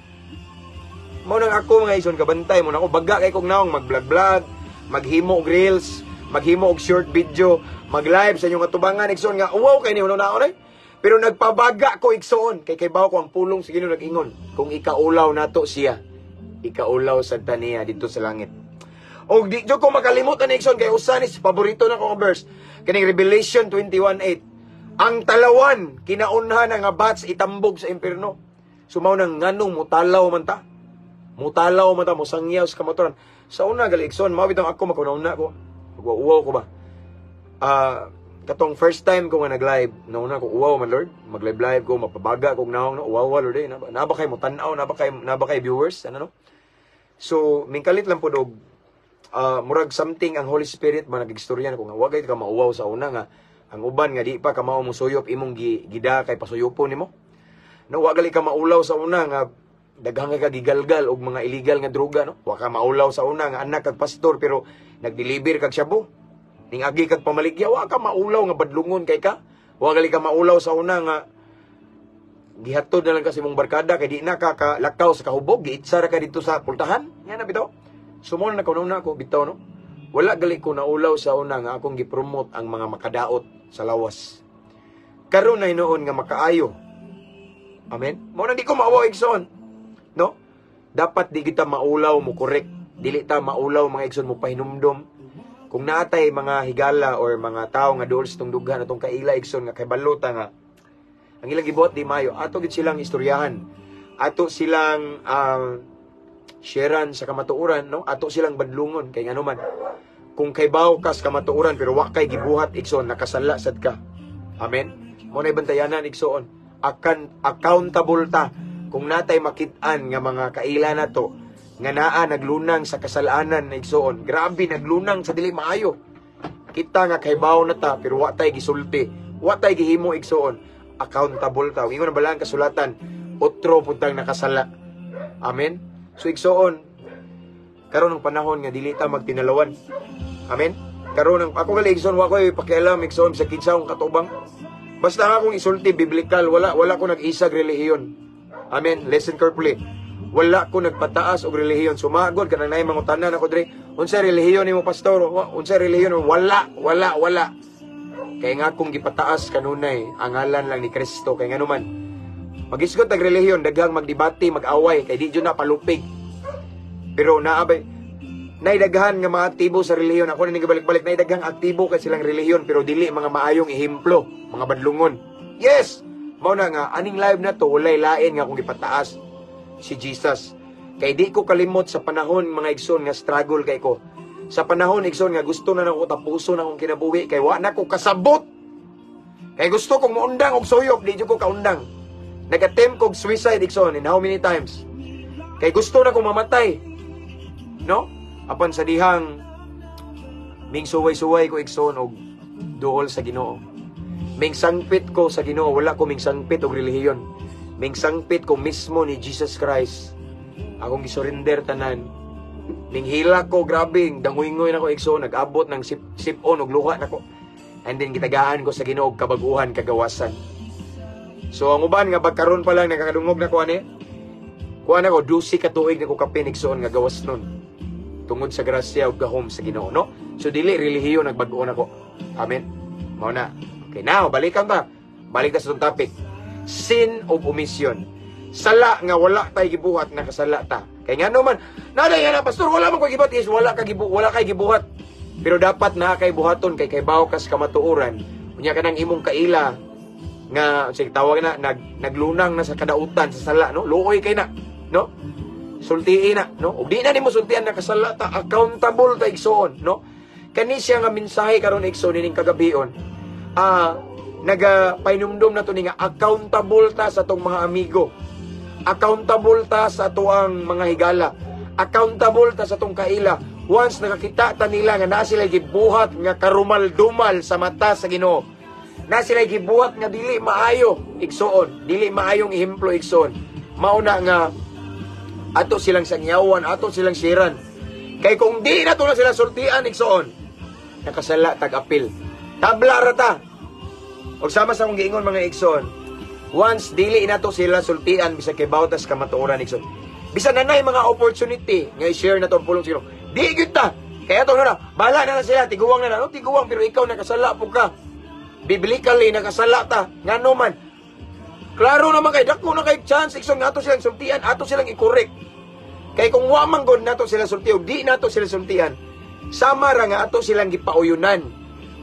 Mao nang ako, mga igsoon, kabantay mo na ako, baga kay kog naong mag-vlog-vlog, maghimo og reels, maghimo og short video, mag-live sa inyong atubangan, igsoon, nga wow kay ni naon ay. Pero nagpabaga ko, igsoon, kay kay ko ang pulong sa Ginoo nag-ingon, kung ikaulaw nato siya, ikaulaw sa taniya dito sa langit. Og di jud ko makalimot ani, igsoon, kay usa ni paborito na ko nga verse. Kaning Revelation 21:8. Ang talawan kinaunhan nga batch itambog sa impierno. So mao nang nganong mutalaw man ta. Mutalaw man ta, mosangyaw sa kamatuoran. Sa una gali, igsoon, mao bitong ako makuna ko. Magwauwaw ko ba? Ah, katong first time ko nga nag-live, nauna ko uwaw man, Lord. Mag-live live ko, mapabaga kog naong no, uwaw, Lord eh. Naba kay mo tan-aw, naba kay viewers, ano no? So, mingkalit lang pud og murag something ang Holy Spirit ba, nagigstorya ko nga wa gay ka mauwaw sa una nga ang uban nga di pa kamao mo suyop imong gida kay pasuyopon nimo. No, wa gali ka maulaw sa una nga daghan ka gigalgal og mga illegal nga droga, no. Wa ka maulaw sa una nga anak kag pastor pero nagdeliver kag shabu. Ning agi kag pamaligya, wa ka maulaw nga badlungon kay ka. Wa gali ka maulaw sa una nga gihatod na lang kasi mong barkada kay di na ka lakaw sa kahubog, giitsa ra ka dito sa pultahan. Yan na bitaw. So mo na nakauna ko bitaw, no. Wala gali ko naulaw sa una nga akong gipromote ang mga makadaot sa lawas. Karon na hinuon nga makaayo. Amen. Mo na di ko maawa, igsoon. No? Dapat di kita maulaw mo correct. Dili ta maulaw, mga igsoon, mo pahinumdom. Kung naatay mga higala or mga tao nga duol sa tong dughan, atong kaila, igsoon, nga kay balota nga ang ilang gibuhat di maayo, ato gid silang istoryahan. Ato silang sharean sa kamatuoran, no? Ato silang badlungon kay ngano man kung kay baw kas kamatuoran pero wa kay gibuhat, igsoon, nakasala sad ka. Amen. Mo na bantayanan, igsoon. Akan accountable ta kung natay makit-an nga mga kaila nato nga naa naglunang sa kasalanan na, igsoon. Grabe naglunang sa dili maayo. Kita nga kay baw na ta pero wa tay gisulti, wa tay gihimo, igsoon. Accountable ta. Ingon ang balaan kasulatan, otro putang nakasala. Amen. So igsoon, karon ang panahon nga dili ta magtinalawan. Amen. Karon ang ako gali, igsoon, wa koy pakialam, igsoon, sa kinsa akong katubang. Basta nga akong isulti biblical, wala wala ko nag-isag relihiyon. Amen. Listen carefully. Wala ko nagpataas og relihiyon. Sumagod kanang naay mangutana nako diri, unsa relihiyon nimo, pastor? Unsa relihiyon? Wala, wala, wala. Kay nga akong gipataas kanunay ang ngalan lang ni Kristo, kay ngano man magisgot tag relihiyon, daghang magdebate, mag-away, kay di jud na palupig. Pero naabay nay daghan nga mga aktibo sa relihiyon. Ako na balik-balik, nay daghang aktibo kay silang relihiyon pero dili mga maayong ehemplo, mga badlungon. Yes, mao na nga aning live na to walay lain nga akong gipataas si Jesus. Kay di ko kalimot sa panahon, mga igsoon, nga struggle kay ko. Sa panahon, igsoon, nga gusto na nako tapuson akong kinabuhi kay wa na ko kasabot. Kay gusto kong muundang og suyop, di jud ko kaundang. Nag-attempt kog suicide, igsoon, in how many times. Kay gusto na kong mamatay. No? Apan sa dihang ming suway-suway ko, igsoon, og duol sa Ginoo. Ming sangpit ko sa Ginoo, wala ko ming sangpit og relihiyon. Ming sangpit ko mismo ni Jesus Christ. Akong gisurrender tanan. Ning hila ko, grabe, dangoy-ngoy na ko, igsoon, nag-abot ng sip sip-on og luha nako. And then gitagaan ko sa Ginoo og kabaguhan, kagawasan. So ang uban nga pagkaron pa lang nakakadungog na ko ani. Kuha na ko 12 ka tuig na ko kapin, igsoon, nga gawas nun. Tungod sa grasya ug gahom sa Ginoo, no? So dili relihiyon nagbag-o nako. Amen. Mao na. Okay, now balikan ta. Balik ta sa atong topic. Sin of omission. Sala nga wala tay gibuhat, nakasala ta. Kay ngano man, nada yan na, pastor, wala man ko gibuhat is wala kay gibuhat. Pero dapat na kay buhaton kay kaybaw kas kamatuoran. Unya kanang imong kaila nga sige tawag na naglunang na sa kadautan sa sala, no? Luoy kay na, no? Sultii na, no? Ug di na nimo sultian, nakasala ta, accountable ta, igsoon, no? Kani siya nga mensahe karon, igsoon, ining kagabion. Ah, nagapainumdum na to ni nga accountable ta sa atong mga amigo. Accountable ta sa atoang mga higala. Accountable ta sa atong kaila. Once nakakita ta nila nga naa sila gibuhat nga karumal-dumal sa mata sa Ginoo. Na sila gibuhat nga dili maayo, igsoon, dili maayong ehemplo, igsoon. Mao na nga ato silang sangyawan, ato silang siran. Kay kung di na to na sila sultian, igsoon, nakasala tag apil. Tabla ra ta. Og sama sa akong giingon, mga igsoon, once dili na to sila sultian bisag kay bawtas kamatuoran, igsoon. Bisan nanay mga opportunity nga i-share na to ang pulong sa Ginoo. Di gyud ta. Kaya to na, bahala na na sila, tiguang na na, no, tiguang, pero ikaw nakasala po ka. Biblically nakasala ta. Ngano man? Klaro naman kay dako na kay chance, igsoon, nga ato silang sultian, ato silang i-correct. Kay kung wa man gud nato sila sulti, di nato sila sultian. Sama ra nga ato silang gipauyunan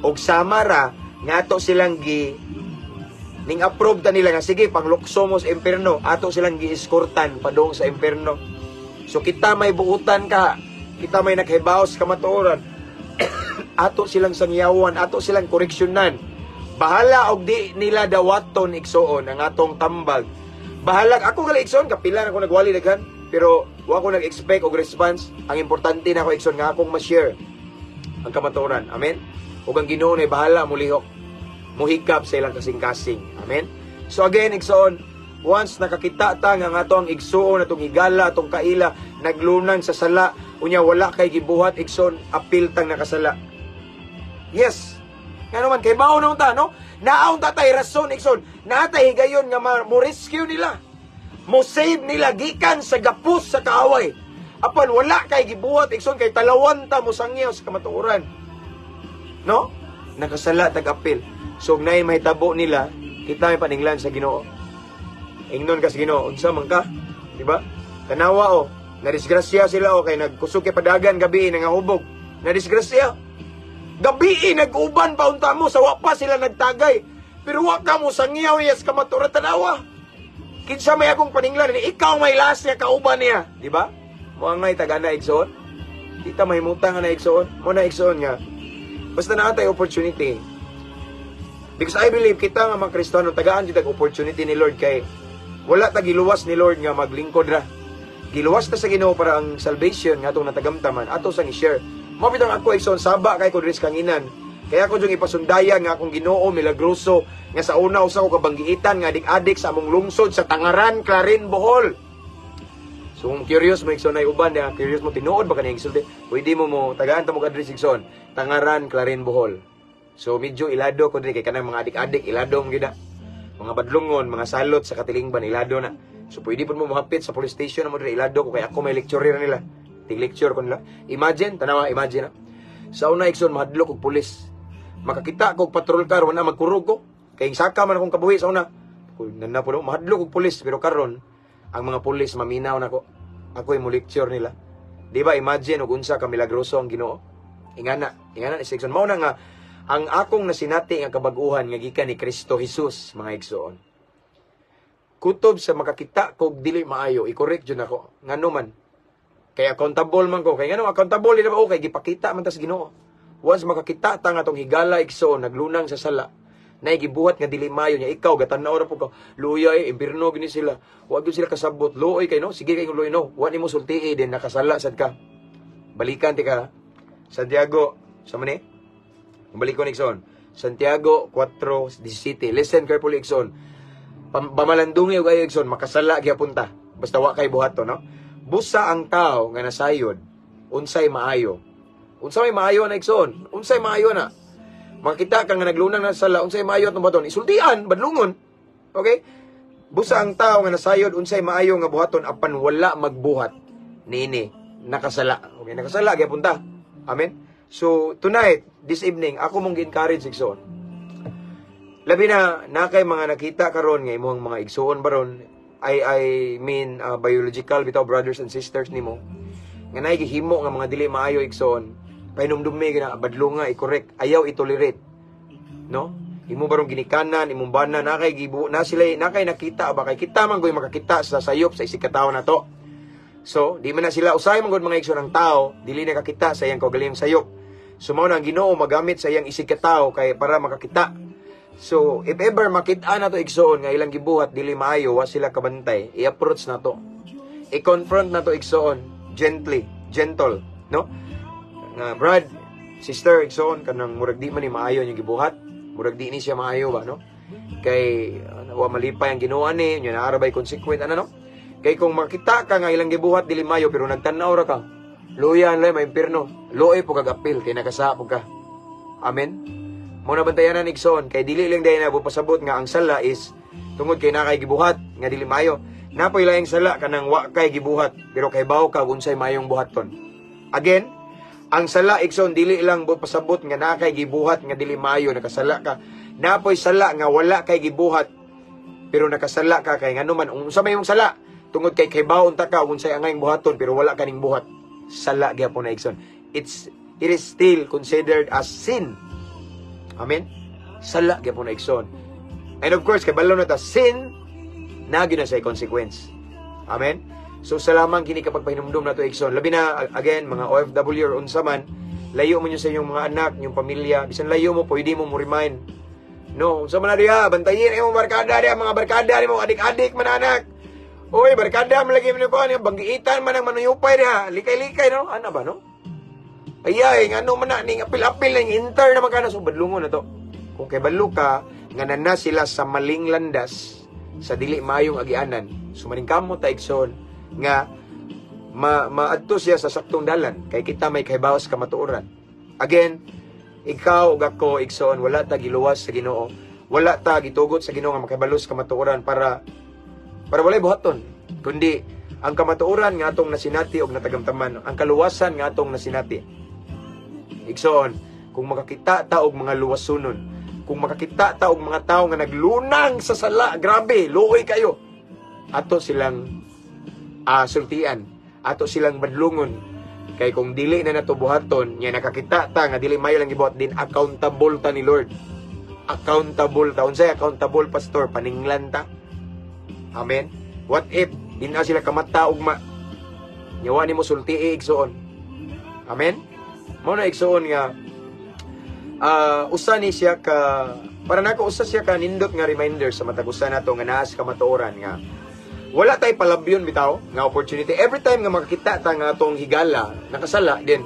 og sama ra nga ato silang gi ning approve ta nila nga sige, panglukso mo sa impierno, ato silang gi-escortan padung sa impierno. So kita may buutan ka, kita may nakahibaw sa kamatuoran, ato silang sangyawan, ato silang koreksyonan. Bahala og di nila dawaton, igsuon, ang atong tambag. Bahala ako gali, igsuon, kapila na ako nagwali daghan, pero wa ko nag-expect og response. Ang importante na ako, igsuon, nga akong ma-share ang kamatuoran. Amen. Ug ang Ginoo na bahala mulihok, muhikap sa ilang kasing-kasing. Amen. So again, igsoon, once nakakita ta nga ang ato ang igsuon, atong higala, atong kaila, naglunang sa sala, unya wala kay gibuhat, igsoon, apil tang nakasala. Yes. Nga naman, kay bao na ta, no? Naa unta tay rason, igsoon. Naa tay higayon nga mo rescue nila. Mo save nila gikan sa gapos sa kaaway. Apan wala kay gibuhat, igsoon, kay talawan ta mo sangyaw sa kamatuoran. No? Nakasala tag apil. So ug naay mahitabo nila, kita may paninglan sa Ginoo. Ingnon ka sa Ginoo, unsa man ka? Di ba? Tanawa o, nadisgrasya sila o kay nagkusog kay padagan gabi nangahubog. Nadisgrasya. Gabi nag-uban pa unta mo sa wa pa sila nagtagay. Pero wa ka mo sangyaw yes kamatuoran, tanawa. Kinsa may akong paninglan ni ikaw may last nga kauban niya, di ba? Mo angay tagana, igsoon. Kita mahimutang nga na, igsoon. Mo na, igsoon, nga basta naa tay opportunity. Because I believe kita nga mga Kristiyano tagaan jud opportunity ni Lord kay wala ta giluwas ni Lord nga maglingkod ra. Giluwas ta sa Ginoo para ang salvation nga atong natagamtaman ato sang i-share. Mao bitong ako, igsoon, saba kay ko diri sa kanginan. Kaya ako yung ipasundaya nga akong Ginoo milagroso nga sa una usa ko kabanggiitan nga adik-adik sa among lungsod sa Tangaran, Clarin, Bohol. So kung curious mo, igsoon, ay uban niya, curious mo tinuod ba kani gisulti, pwede mo mo tagaan ta mo address, igsoon. Tangaran, Clarin, Bohol. So medyo ilado ko diri kay kanang mga adik-adik ilado mo gida. Mga badlungon, mga salot sa katilingban, ilado na. So pwede pud mo mohapit sa police station na mo diri, ilado ko kay ako may lecturer nila. Tig lecture ko nila. Imagine, tanawa, imagine na. Sa una, igsoon, mahadlok og pulis. Makakita ko og patrol car, wala magkurog ko. Kay saka man akong kabuhi sa una. Kung nana po, mahadlok og pulis, pero karon ang mga pulis maminaw nako. Ako mo lecture nila. Di ba imagine og unsa ka milagroso ang Ginoo? Ingana, ingana ni section. Mao na nga ang akong nasinati nga kabag-uhan nga gikan ni Kristo Jesus, mga igsoon. Kutob sa makakita kog dili maayo, i-correct jud nako. Ngano man? Kay accountable man ko. Kay ngano accountable di ba? Okay, gipakita man ta sa Ginoo. Once makakita ta nga atong higala, igsoon, naglunang sa sala, na gibuhat nga dili maayo niya, ikaw gatan-aw ra po ka, luya eh, impirno gini sila, wa gyud sila kasabot, luoy kay, no, sige kay luoy, no, wa nimo sultii din nakasala sad ka. Balikan ti ka Santiago sa man eh. Balik ko, igsoon. Santiago 4:17. Listen carefully, igsoon. Pamalandungi og ayo, igsoon, makasala gyapon ta. Basta wa kay buhato, no? Busa ang tao nga nasayod unsay maayo. Unsa may maayo na, igsoon? Unsay maayo na? Makita ka nga naglunang na sala, unsay maayo atong buhaton? Isultian, badlungon. Okay? Busa ang tao nga nasayod unsay maayo nga buhaton apan wala magbuhat niini, nakasala. Okay, nakasala gyapon ta. Amen. So, tonight, this evening, ako mong gi-encourage, igsoon. Labi na, na kay mga nakita karon nga imong mga igsuon baron, I mean biological bitaw brothers and sisters nimo nga naay gihimo nga mga dili maayo, igsoon, pahinumdumi gina, badlunga, i-correct, ayaw i-tolerate, no? Imo barong ginikanan, imong bana, na kay gibu na sila, na kay nakita ba, kay kita man goy makakita sa sayop sa isig katawo na to. So di man na sila usahay man gud, mga igsoon, ang tao dili nakakita sa iyang kaugalingong sayop. So mao na ang Ginoo magamit sa iyang isig katawo kay para makakita. So if ever makita na to, igsoon, nga ilang gibuhat dili maayo, wa sila kabantay, i-approach na to, i-confront na to, igsoon, gently, gentle, no, nga brad, sister, igsoon, kanang murag di man ni maayo yung gibuhat, murag di ni siya maayo ba, no, kay wa malipay ang Ginoo ani nya, naa ra bay consequence ano, no? Kay kung makita ka nga ilang gibuhat dili maayo pero nagtan-aw ra ka, luyan lay maimpirno, luoy po kag apil kay nakasa po ka. Amen. Mo na bantayanan, igsoon, kay dili lang dahil na pasabot nga ang sala is tungod kay nakay gibuhat nga dili maayo. Napoy laing sala, kanang wa kay gibuhat pero kay bawo ka unsay maayong buhaton. Again, ang sala, igsoon, dili lang pasabot nga nakay gibuhat nga dili maayo, nakasala ka. Napoy sala nga wala kay gibuhat pero nakasala ka, kay ngano man, unsa may imong sala, tungod kay kay bawo unta ka unsay angayng buhaton pero wala kaning buhat. Sala gyapon na, igsoon. It's It is still considered as sin. Amen? Sala gyapon na, igsoon. And of course, kay balo na ta, sin na gyud na sa consequence. Amen? So sa lamang kini kapag pahinumdum na to, igsoon. Labi na again mga OFW or unsa man, layo mo nyo sa inyong mga anak, inyong pamilya, bisan layo mo, pwede mo mo remind. No, unsa man na diha, bantayin imong barkada diha, mga barkada nimo adik-adik man anak. Uy, barkada man lagi mo ko, banggiitan man ang manuyupay diha, likay-likay, no? Ana ba, no? Ayay, ngano man na ning apil-apil ning enter naman kana, so badlungon na to. Kung kay balo ka nga nana sila sa maling landas, sa dili maayong agianan, sumaningkamot ta, igsoon, nga maadto siya sa saktong dalan kay kita may kahibaw sa kamatuoran. Again, ikaw ug ako, igsoon, wala ta giluwas sa Ginoo. Wala ta gitugot sa Ginoo nga makahibalo sa kamatuoran para walay buhaton, kundi ang kamatuoran nga atong nasinati og natagamtaman, ang kaluwasan nga atong nasinati. Igsoon, kung makakita ta og mga luwasunon, kung makakita ta og mga tawo nga naglunang sa sala, grabe, luoy kayo. Ato silang sultian, ato silang badlungon. Kay kung dili na nato buhaton, nya nakakita ta nga dili mayo lang gibuhat din, accountable ta ni Lord. Accountable ta. Unsay accountable, pastor? Paninglan ta. Amen. What if di na sila kamata ugma? Nya wa nimo sultii, igsoon. Amen. Mao na, igsoon, nga usa ni siya ka para nako, usa siya ka nindot nga reminder sa matag usa nato nga naa sa kamatuoran nga wala tay palabyon bitaw nga opportunity. Every time nga makakita ta nga atong higala nakasala din,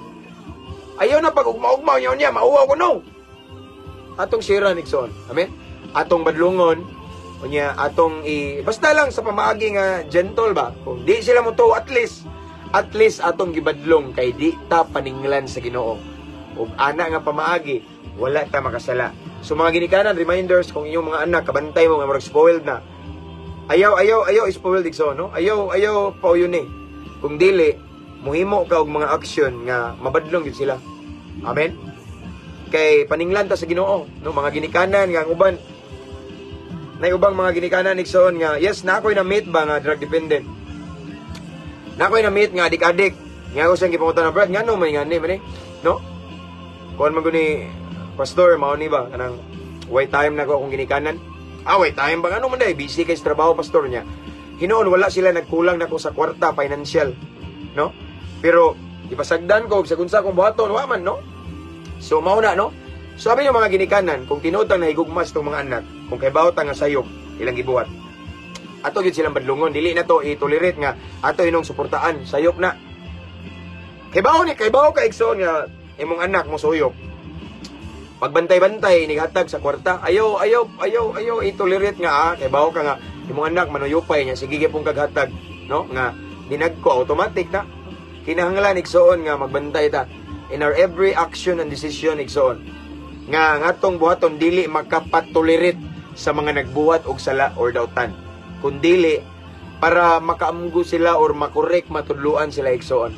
ayaw na pag ugma-ugma niya niya mauwaw ko, no? Atong share, igsoon. Amen. Atong badlungon unya, atong i basta lang sa pamaagi nga gentle ba. Kung di sila mo to, at least atong gibadlong kay di ta paninglan sa Ginoo. Ug ana nga pamaagi, wala ta makasala. So mga ginikanan, reminders, kung inyong mga anak kabantay mo nga murag spoiled na, ayaw ayaw ayaw spoiled, igsoon, no? Ayaw ayaw pauyon eh. Kung dili, muhimo ka og mga action nga mabadlong gyud sila. Amen. Kay paninglan ta sa Ginoo, no? Mga ginikanan nga ang uban, na ubang mga ginikanan, igsoon, nga yes, na ako'y na-meet ba nga drug dependent. Na ako'y na-meet nga adik-adik. Nga ako siyang gipangutan na, "Brad, ngano may ngani man eh?" No? Kuan man ni pastor, mao ni ba kanang way time na ko akong ginikanan. Ah, way time ba, ngano man day busy kay sa trabaho, pastor niya. Hinuon wala sila nagkulang nako sa kwarta, financial, no? Pero ipasagdan ko og sa kunsa akong buhaton, wa man, no? So mao na, no? So sabi yung mga ginikanan, kung tinuod tang nahigugmas tong mga anak, kung kay ta nga sayop ilang gibuhat, ato gyud silang badlungon, dili na to i-tolerate nga ato inong suportaan, sayop na. Kay bawo ni, kay bawo ka, igsoon, nga imong anak mo suyop. Pagbantay-bantay nighatag sa kwarta, ayaw ayaw ayaw ayaw i-tolerate nga kay bawo ka nga imong anak manuyupay niya sige gyapon kaghatag, no? Nga dinagko automatic na. Kinahanglan, igsoon, nga magbantay ta in our every action and decision, igsoon, nga ang atong buhaton dili makapatolerate sa mga nagbuhat og sala or dautan, kundili para makaamgo sila or makorek, matudluan sila, igsoon,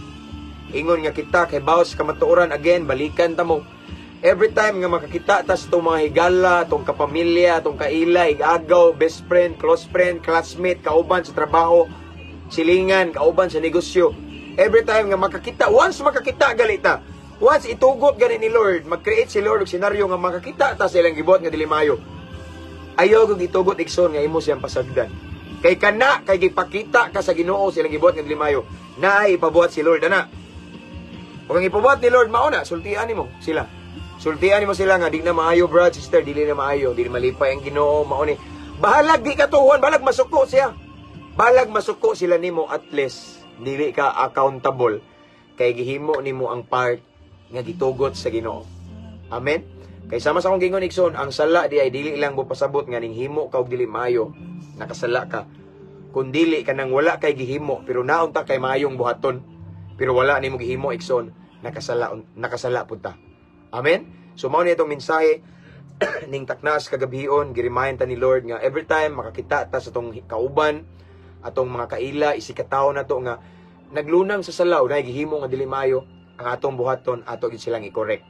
ingon nga kita kay bawas kamatuoran. Again, balikan ta mo, every time nga makakita ta sa itong mga higala, itong kapamilya, itong kaila, igagaw, best friend, close friend, classmate, kauban sa trabaho, silingan, kauban sa negosyo. Every time nga makakita, once makakita galita, once itugot gani ni Lord, mag-create si Lord og senaryo nga makakita ta sa ilang gibuhat nga dili maayo. Ayaw kog itugot, igsoon, nga imo siyang pasagdan. Kay kana kay gipakita ka sa Ginoo sa ilang gibuhat nga dili maayo, naay ipabuhat si Lord ana. Kung ang ipabuhat ni Lord mao na, sultian nimo sila. Sultian nimo sila nga di na maayo, brad, sister, dili na maayo, dili malipay ang Ginoo, mao ni. Bahalag di ka tuwan, bahalag masuko siya. Bahalag masuko sila nimo, at least dili ka accountable kay gihimo nimo ang part nga gitugot sa Ginoo. Amen. Kay sama sa akong gingon, igsoon, ang sala di ay dili lang mo pasabot nga ning himo ka og dili maayo, nakasala ka. Kung dili ka nang wala kay gihimo pero naunta kay maayong buhaton pero wala nimo gihimo, igsoon, nakasala nakasala pud ta. Amen. So mao ni itong mensahe ning taknas kagabion, giremind ta ni Lord nga every time makakita ta sa tong kauban, atong mga kaila, isikatawo na to nga naglunang sa sala o gihimo nga dili maayo, ang atong buhaton, ato gid silang i-correct.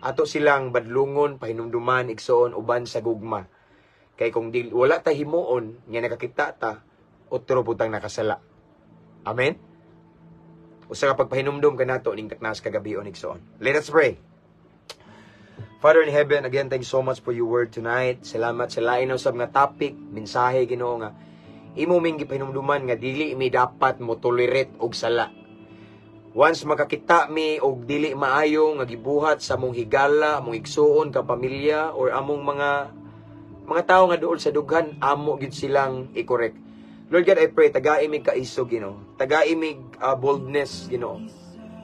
Ato silang badlungon, pahinumduman, igsoon, uban sa gugma. Kay kung di, wala ta himuon nga nakakita ta, otro putang nakasala. Amen. Usa ka pagpahinumdom kanato ning taknas kagabion, igsoon. Let us pray. Father in heaven, again, thank you so much for your word tonight. Salamat sa lain usab nga topic, mensahe, Ginoo, nga imo ming gipahinumduman nga dili mi dapat mo tolerate og sala. Once makakita mi og dili maayo nga gibuhat sa among higala, among igsuon ka pamilya or among mga tawo nga duol sa dughan, amo gid silang i-correct. Lord God, I pray, tagai mig kaisog, Ginoo. Tagai mig boldness, Ginoo.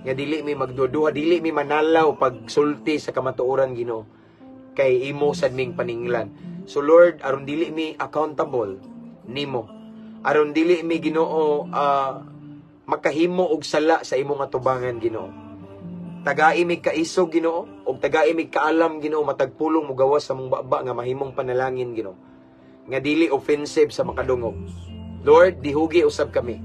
Nga dili mi magduduha, dili mi manalaw pagsulti sa kamatuoran, Ginoo. Kay imo sad ming paninglan. So Lord, aron dili mi accountable nimo. Aron dili mi, Ginoo, makahimo og sala sa imong atubangan, Ginoo. Tagai mig kaisog, Ginoo, og tagai mig kaalam, Ginoo, matag pulong mogawas sa among baba nga mahimong panalangin, Ginoo. Nga dili offensive sa makadungog. Lord, dihugi usab kami.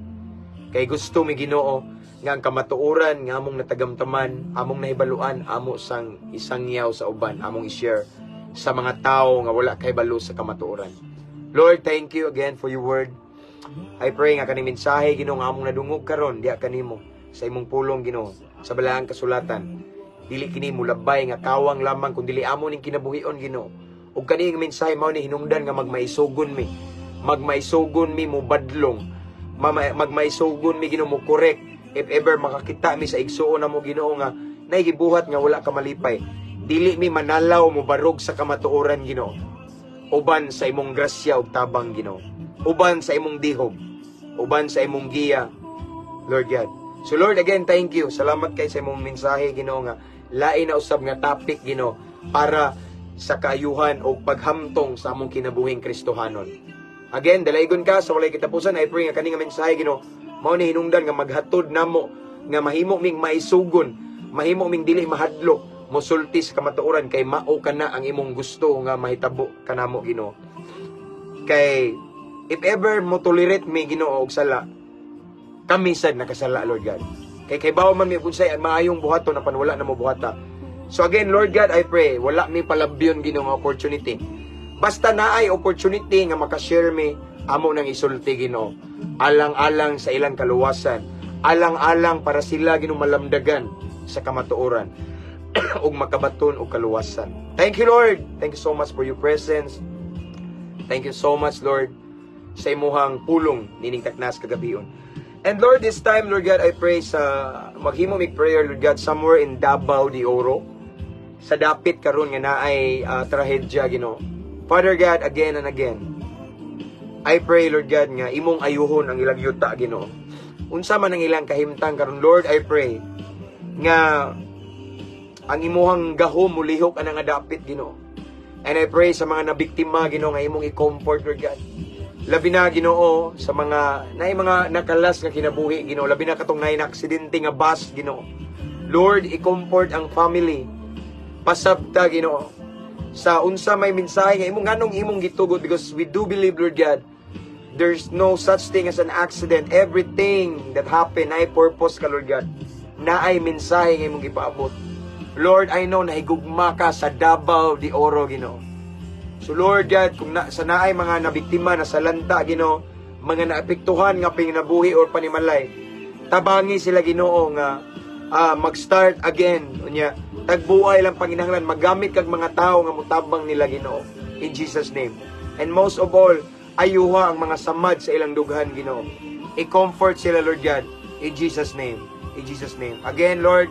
Kay gusto mi, Ginoo, nga ang kamatuoran nga among natagamtaman, among nahibaluan, amo sang isangyaw sa uban, among i-share sa mga tao nga wala kahibalo sa kamatuoran. Lord, thank you again for your word. I pray nga kaning mensahe, Ginoo, nga among nadungog karon diha kanimo sa imong pulong, Ginoo, sa balaang kasulatan. Dili kini mulabay nga kawang lamang kun dili amo ning kinabuhion, Ginoo. Ug kani nga mensahe mao ni hinungdan nga magmaisugon mi. Magmaisugon mi mobadlong. Magmaisugon mi, Ginoo, mo correct if ever makakita mi sa igsuon namo, Ginoo, nga naigibuhat nga wala ka malipay. Dili mi manalaw mo barog sa kamatuoran, Ginoo. Uban sa imong grasya ug tabang, Ginoo. Uban sa imong dihog. Uban sa imong giya, Lord God. So Lord, again, thank you. Salamat kay sa imong mensahe, Ginoo, nga lain na usab nga topic, Ginoo, para sa kaayuhan o paghamtong sa among kinabuhing Kristohanon. Again, dalaygon ka sa walay katapusan. I pray nga kani nga mensahe, Ginoo, mao ni hinungdan nga maghatod namo nga mahimo ming maisugon, mahimo ming dili mahadlok mosulti sa kamatuoran kay mao kana ang imong gusto nga mahitabo kanamo, Ginoo. Kay if ever mo tolerate mi, Ginoo, og sala, kami sad nakasala, Lord God. Kay bawo man mi kung unsay maayong buhaton apan wala na mo buhata. So again, Lord God, I pray, wala mi palabyon, Ginoo, nga opportunity. Basta naay opportunity nga makashare mi, amo nang isulti, Ginoo. Alang-alang sa ilang kaluwasan, alang-alang para sila, Ginoo, malamdagan sa kamatuoran ug makabaton og kaluwasan. Thank you, Lord. Thank you so much for your presence. Thank you so much, Lord, sa imuhang pulong nining taknas kagabion. And Lord, this time, Lord God, I pray sa maghimo mig prayer, Lord God, somewhere in Davao de Oro, sa dapit karon nga naay trahedya, Ginoo. Father God, again and again, I pray, Lord God, nga imong ayuhon ang ilang yuta, Ginoo. Unsa man ang ilang kahimtang karon, Lord, I pray nga ang imuhang gahom mulihok anang nga dapit, Ginoo. And I pray sa mga nabiktima, Ginoo, nga imong i-comfort, Lord God. Labi na, Ginoo, sa mga naay mga nakalas nga kinabuhi, Ginoo, labi na katong naay aksidente nga bus, Ginoo. Lord, i-comfort ang family. Pasabta, Ginoo, sa unsa may mensahe nga imong nganong imong gitugot, because we do believe, Lord God, there's no such thing as an accident. Everything that happened ay purpose ka, Lord God. Naay mensahe nga imong gipaabot. Lord, I know na higugma ka sa Davao de Oro, Ginoo. So Lord God, kung na, sa naay mga nabiktima na salanta, Ginoo, mga naapektuhan nga panginabuhi or panimalay, tabangi sila, Ginoo, nga mag-start again. Unya, tagbuay lang panginahanglan, magamit kag mga tao nga mutabang nila, Ginoo. In Jesus' name. And most of all, ayuha ang mga samad sa ilang dughan, Ginoo. I-comfort sila, Lord God. In Jesus' name. In Jesus' name. Again, Lord,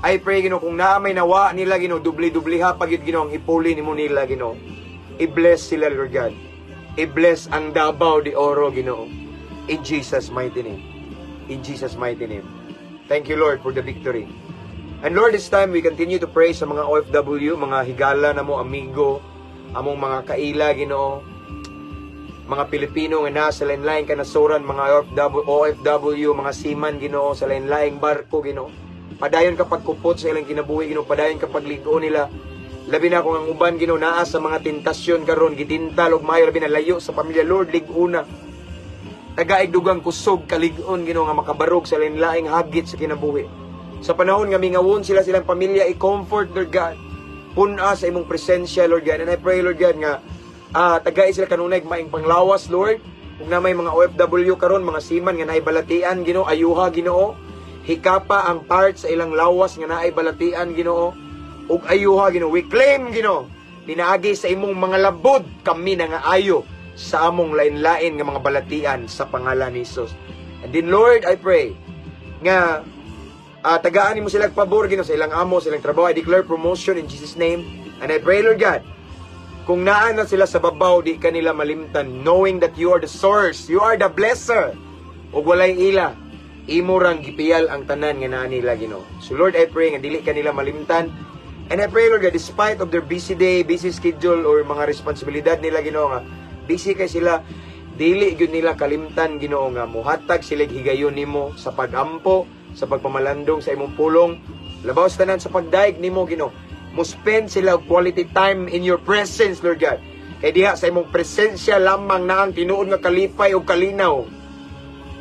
I pray, Ginoo, kung naa may nawa nila, Ginoo, dubli-dubliha pa gyud, Ginoo, ang ipuli nimo nila, Ginoo. I-bless sila, Lord God. I-bless ang Davao de Oro, Ginoo. In Jesus' mighty name. In Jesus' mighty name. Thank you, Lord, for the victory. And Lord, this time we continue to pray sa mga OFW, mga higala na mo, amigo, among mga kaila, Ginoo, mga Pilipino nga nasa lain-laing kanasuran, mga OFW, OFW, mga seaman, Ginoo, sa lain-laing barko, Ginoo. Padayon ka pagkupot sa ilang kinabuhi, Ginoo, padayon ka pagligo nila. Labi na kung ang uban, Ginoo, naa sa mga tentasyon karon, gitintal og maayo, labi na layo sa pamilya, Lord, lig-una. Tagaig dugang kusog kalig-on, Ginoo, nga makabarog sa lain-laing hagit sa kinabuhi. Sa panahon nga mingawon sila silang pamilya, i-comfort, Lord God. Pun-a sa imong presensya, Lord God. And I pray, Lord God, nga tagay sila kanunay maing panglawas, Lord. Kung na may mga OFW karon, mga seaman nga naay balatian, Ginoo, ayuha, Ginoo. Hikapa ang parts sa ilang lawas nga naay balatian, Ginoo. Ug ayuha, Ginoo. We claim, Ginoo. Pinaagi sa imong mga labod kami na nga ayo sa among lain-lain nga mga balatian sa pangalan ni Jesus. And then, Lord, I pray nga tagaan nimo sila pabor, Ginoo, sa ilang amo, sa ilang trabaho. I declare promotion in Jesus' name. And I pray, Lord God, kung naa na sila sa babaw, di kanila malimtan, knowing that you are the source, you are the blesser. Ug walay ila, imo rang gipiyal ang tanan nga naa nila, Ginoo. So Lord, I pray nga dili kanila malimtan. And I pray, Lord God, despite of their busy day, busy schedule, or mga responsibilidad nila, Ginoo, nga busy kay sila, dili gyud nila kalimtan, Ginoo, nga muhatag sila higayon nimo sa pagampo, sa pagpamalandong sa imong pulong, labaw sa tanan sa pagdayeg nimo, Ginoo. Mo spend sila og quality time in your presence, Lord God. Kay diha sa imong presensya lamang na ang tinuod nga kalipay ug kalinaw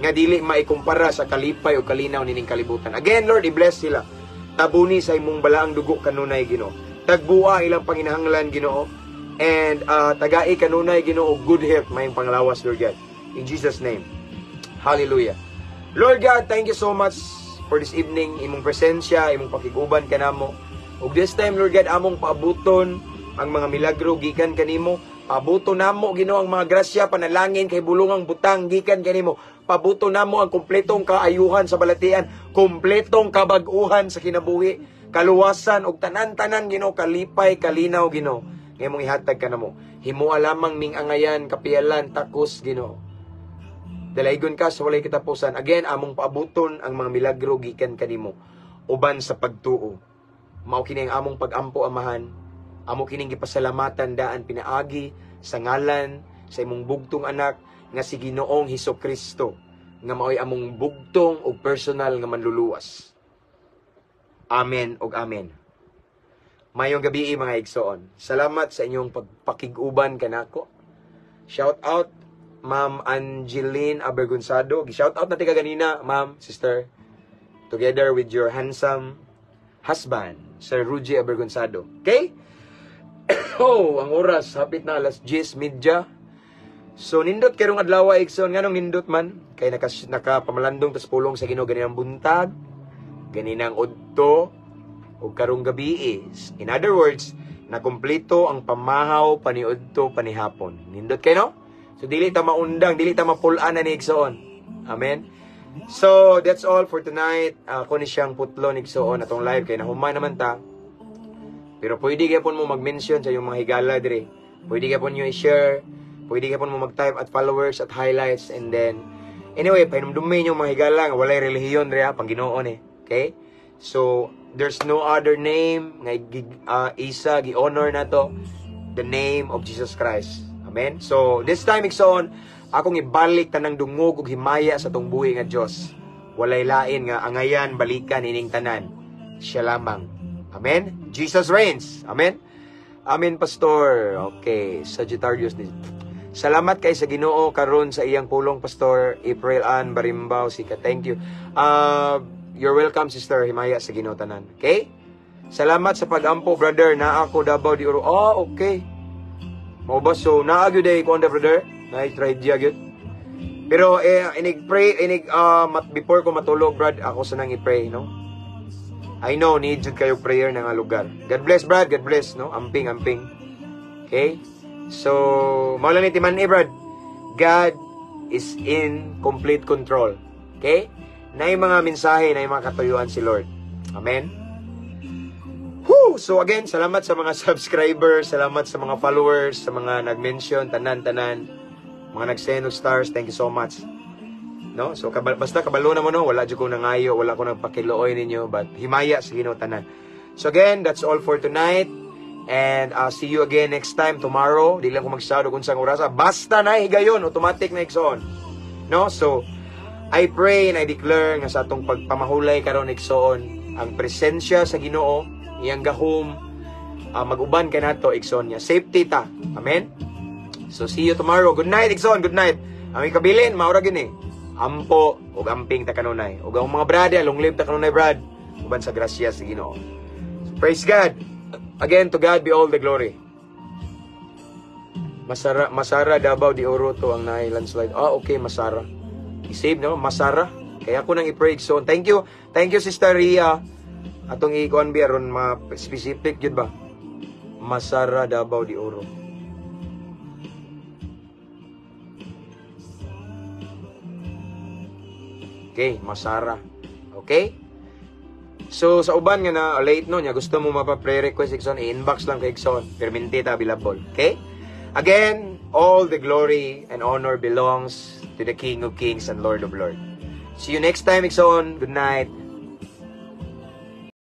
nga dili maikumpara sa kalipay o kalinaw nining kalibutan. Again, Lord, i-bless sila. Tabuni sa imong balaang dugo kanunay, Ginoo. Tagbua ilang panginahanglan, Ginoo. And tagai kanunay, Ginoo, good health maayong panglawas, Lord God. In Jesus' name. Hallelujah. Lord God, thank you so much for this evening, imong presensya, imong pakiguban kanamo. Ug this time, Lord God, among paabuton ang mga milagro gikan kanimo. Paabuton namo, Ginoo, ang mga grasya, panalangin kay bulungang butang gikan kanimo. Paabuton namo ang kompletong kaayuhan sa balatian, kompletong kabag-uhan sa kinabuhi, kaluwasan ug tanan-tanan, Ginoo, kalipay, kalinaw, Ginoo. Nga imong ihatag kanamo. Himoa lamang ming angayan, kapiyalan, takos, Ginoo. Dalaygon ka sa walay katapusan. Again, among paabuton ang mga milagro gikan kanimo uban sa pagtuo. Mao kini ang among pagampo, Amahan. Amo kining gipasalamatan daan pinaagi sa ngalan sa imong bugtong anak nga si Ginoong Hesus Kristo nga maoy among bugtong ug personal nga manluluwas. Amen ug amen. Maayong gabii, mga igsoon. Salamat sa inyong pagpakig-uban kanako. Shout out Ma'am Angeline Abergonzado. Shout out na tika ganina, ma'am, sister. Together with your handsome husband, Sir Ruji Abergonzado. Okay? Oh, ang oras, hapit na alas 10:30. So, nindot karong adlaw, igsoon. Nganong nindot man? Kay nakapamalandong tas pulong sa Ginoo ganinang buntag, ganinang udto, ug karong gabi. In other words, nakumpleto ang pamahaw paniudto panihapon. Nindot kay, no? So dili ta maundang, dili ta mapul-an na ni, igsoon. Amen. So that's all for tonight. Ako ni siyang putlon, igsoon, atong live kay nahuman naman ta. Pero pwede gyapon mo mag-mention sa iyong mga higala dire. Pwede gyapon nyo i-share. Pwede gyapon mo mag-type at followers at highlights and then anyway, pahinumdumi yung mga higala nga walay relihiyon dire ha, pang Ginoo ni. Okay? So there's no other name nga isa gi-honor nato, the name of Jesus Christ. Amen. So this time, igsoon, akong ibalik tanang dungog ug himaya sa atong buhi nga Dios. Walay lain nga angayan balikan ining tanan. Siya lamang. Amen. Jesus reigns. Amen. Amen, Pastor. Okay, Sagittarius ni. Salamat kay sa Ginoo karon sa iyang pulong, Pastor April Ann Barimbaw. Sika, thank you. You're welcome, sister. Himaya sa Ginoo tanan. Okay? Salamat sa pagampo, brother. Naa ko Davao de Oro. Oh, okay. Mao ba? So naa gyud ay kuan, brother. Na try diya gyud. Pero eh, inig pray inig before ko matulog, brad, ako sa nang i-pray, no? I know need jud kayo prayer na nga lugar. God bless, brad. God bless, no? Amping, amping. Okay? So, mao lang ni timan eh, brad. God is in complete control. Okay? Na yung mga mensahe, na yung mga katuyuan si Lord. Amen? Whew! So again, salamat sa mga subscribers, salamat sa mga followers, sa mga nag-mention, tanan-tanan, mga nag-send og stars, thank you so much. No? So basta kabalo na mo, no, wala jud ko nangayo, wala ko nagpakiluoy ninyo, but himaya sa Ginoo tanan. So again, that's all for tonight. And I'll see you again next time tomorrow. Di lang ko mag-shout kung unsang orasa. Basta na higayon, automatic na, igsoon. No? So I pray and I declare nga sa atong pagpamahulay karon, igsoon, ang presensya sa Ginoo, iyang gahom, mag-uban kanato, igsoon niya. Safety ta. Amen. So see you tomorrow. Good night, igsoon. Good night. Ang kabilin, mao ra gini. Ampo ug amping ta kanunay. Ug ang mga brad, long live ta kanunay, brad. Uban sa grasya sa Ginoo. Praise God. Again, to God be all the glory. Masara, Masara, Davao de Oro to ang naay landslide. Ah, okay, Masara. I-save no, Masara. Kaya ako nang i-pray, igsoon. Thank you. Thank you, Sister Ria. Atong i-kuan bi aron ma specific jud ba? Masara, Davao de Oro. Okay, Masara. Okay? So sa uban nga na late no nya gusto mo mapa prayer request, igsoon, i-inbox lang kay igsoon. Perminti ta available. Okay? Again, all the glory and honor belongs to the King of Kings and Lord of Lords. See you next time, igsoon. Good night.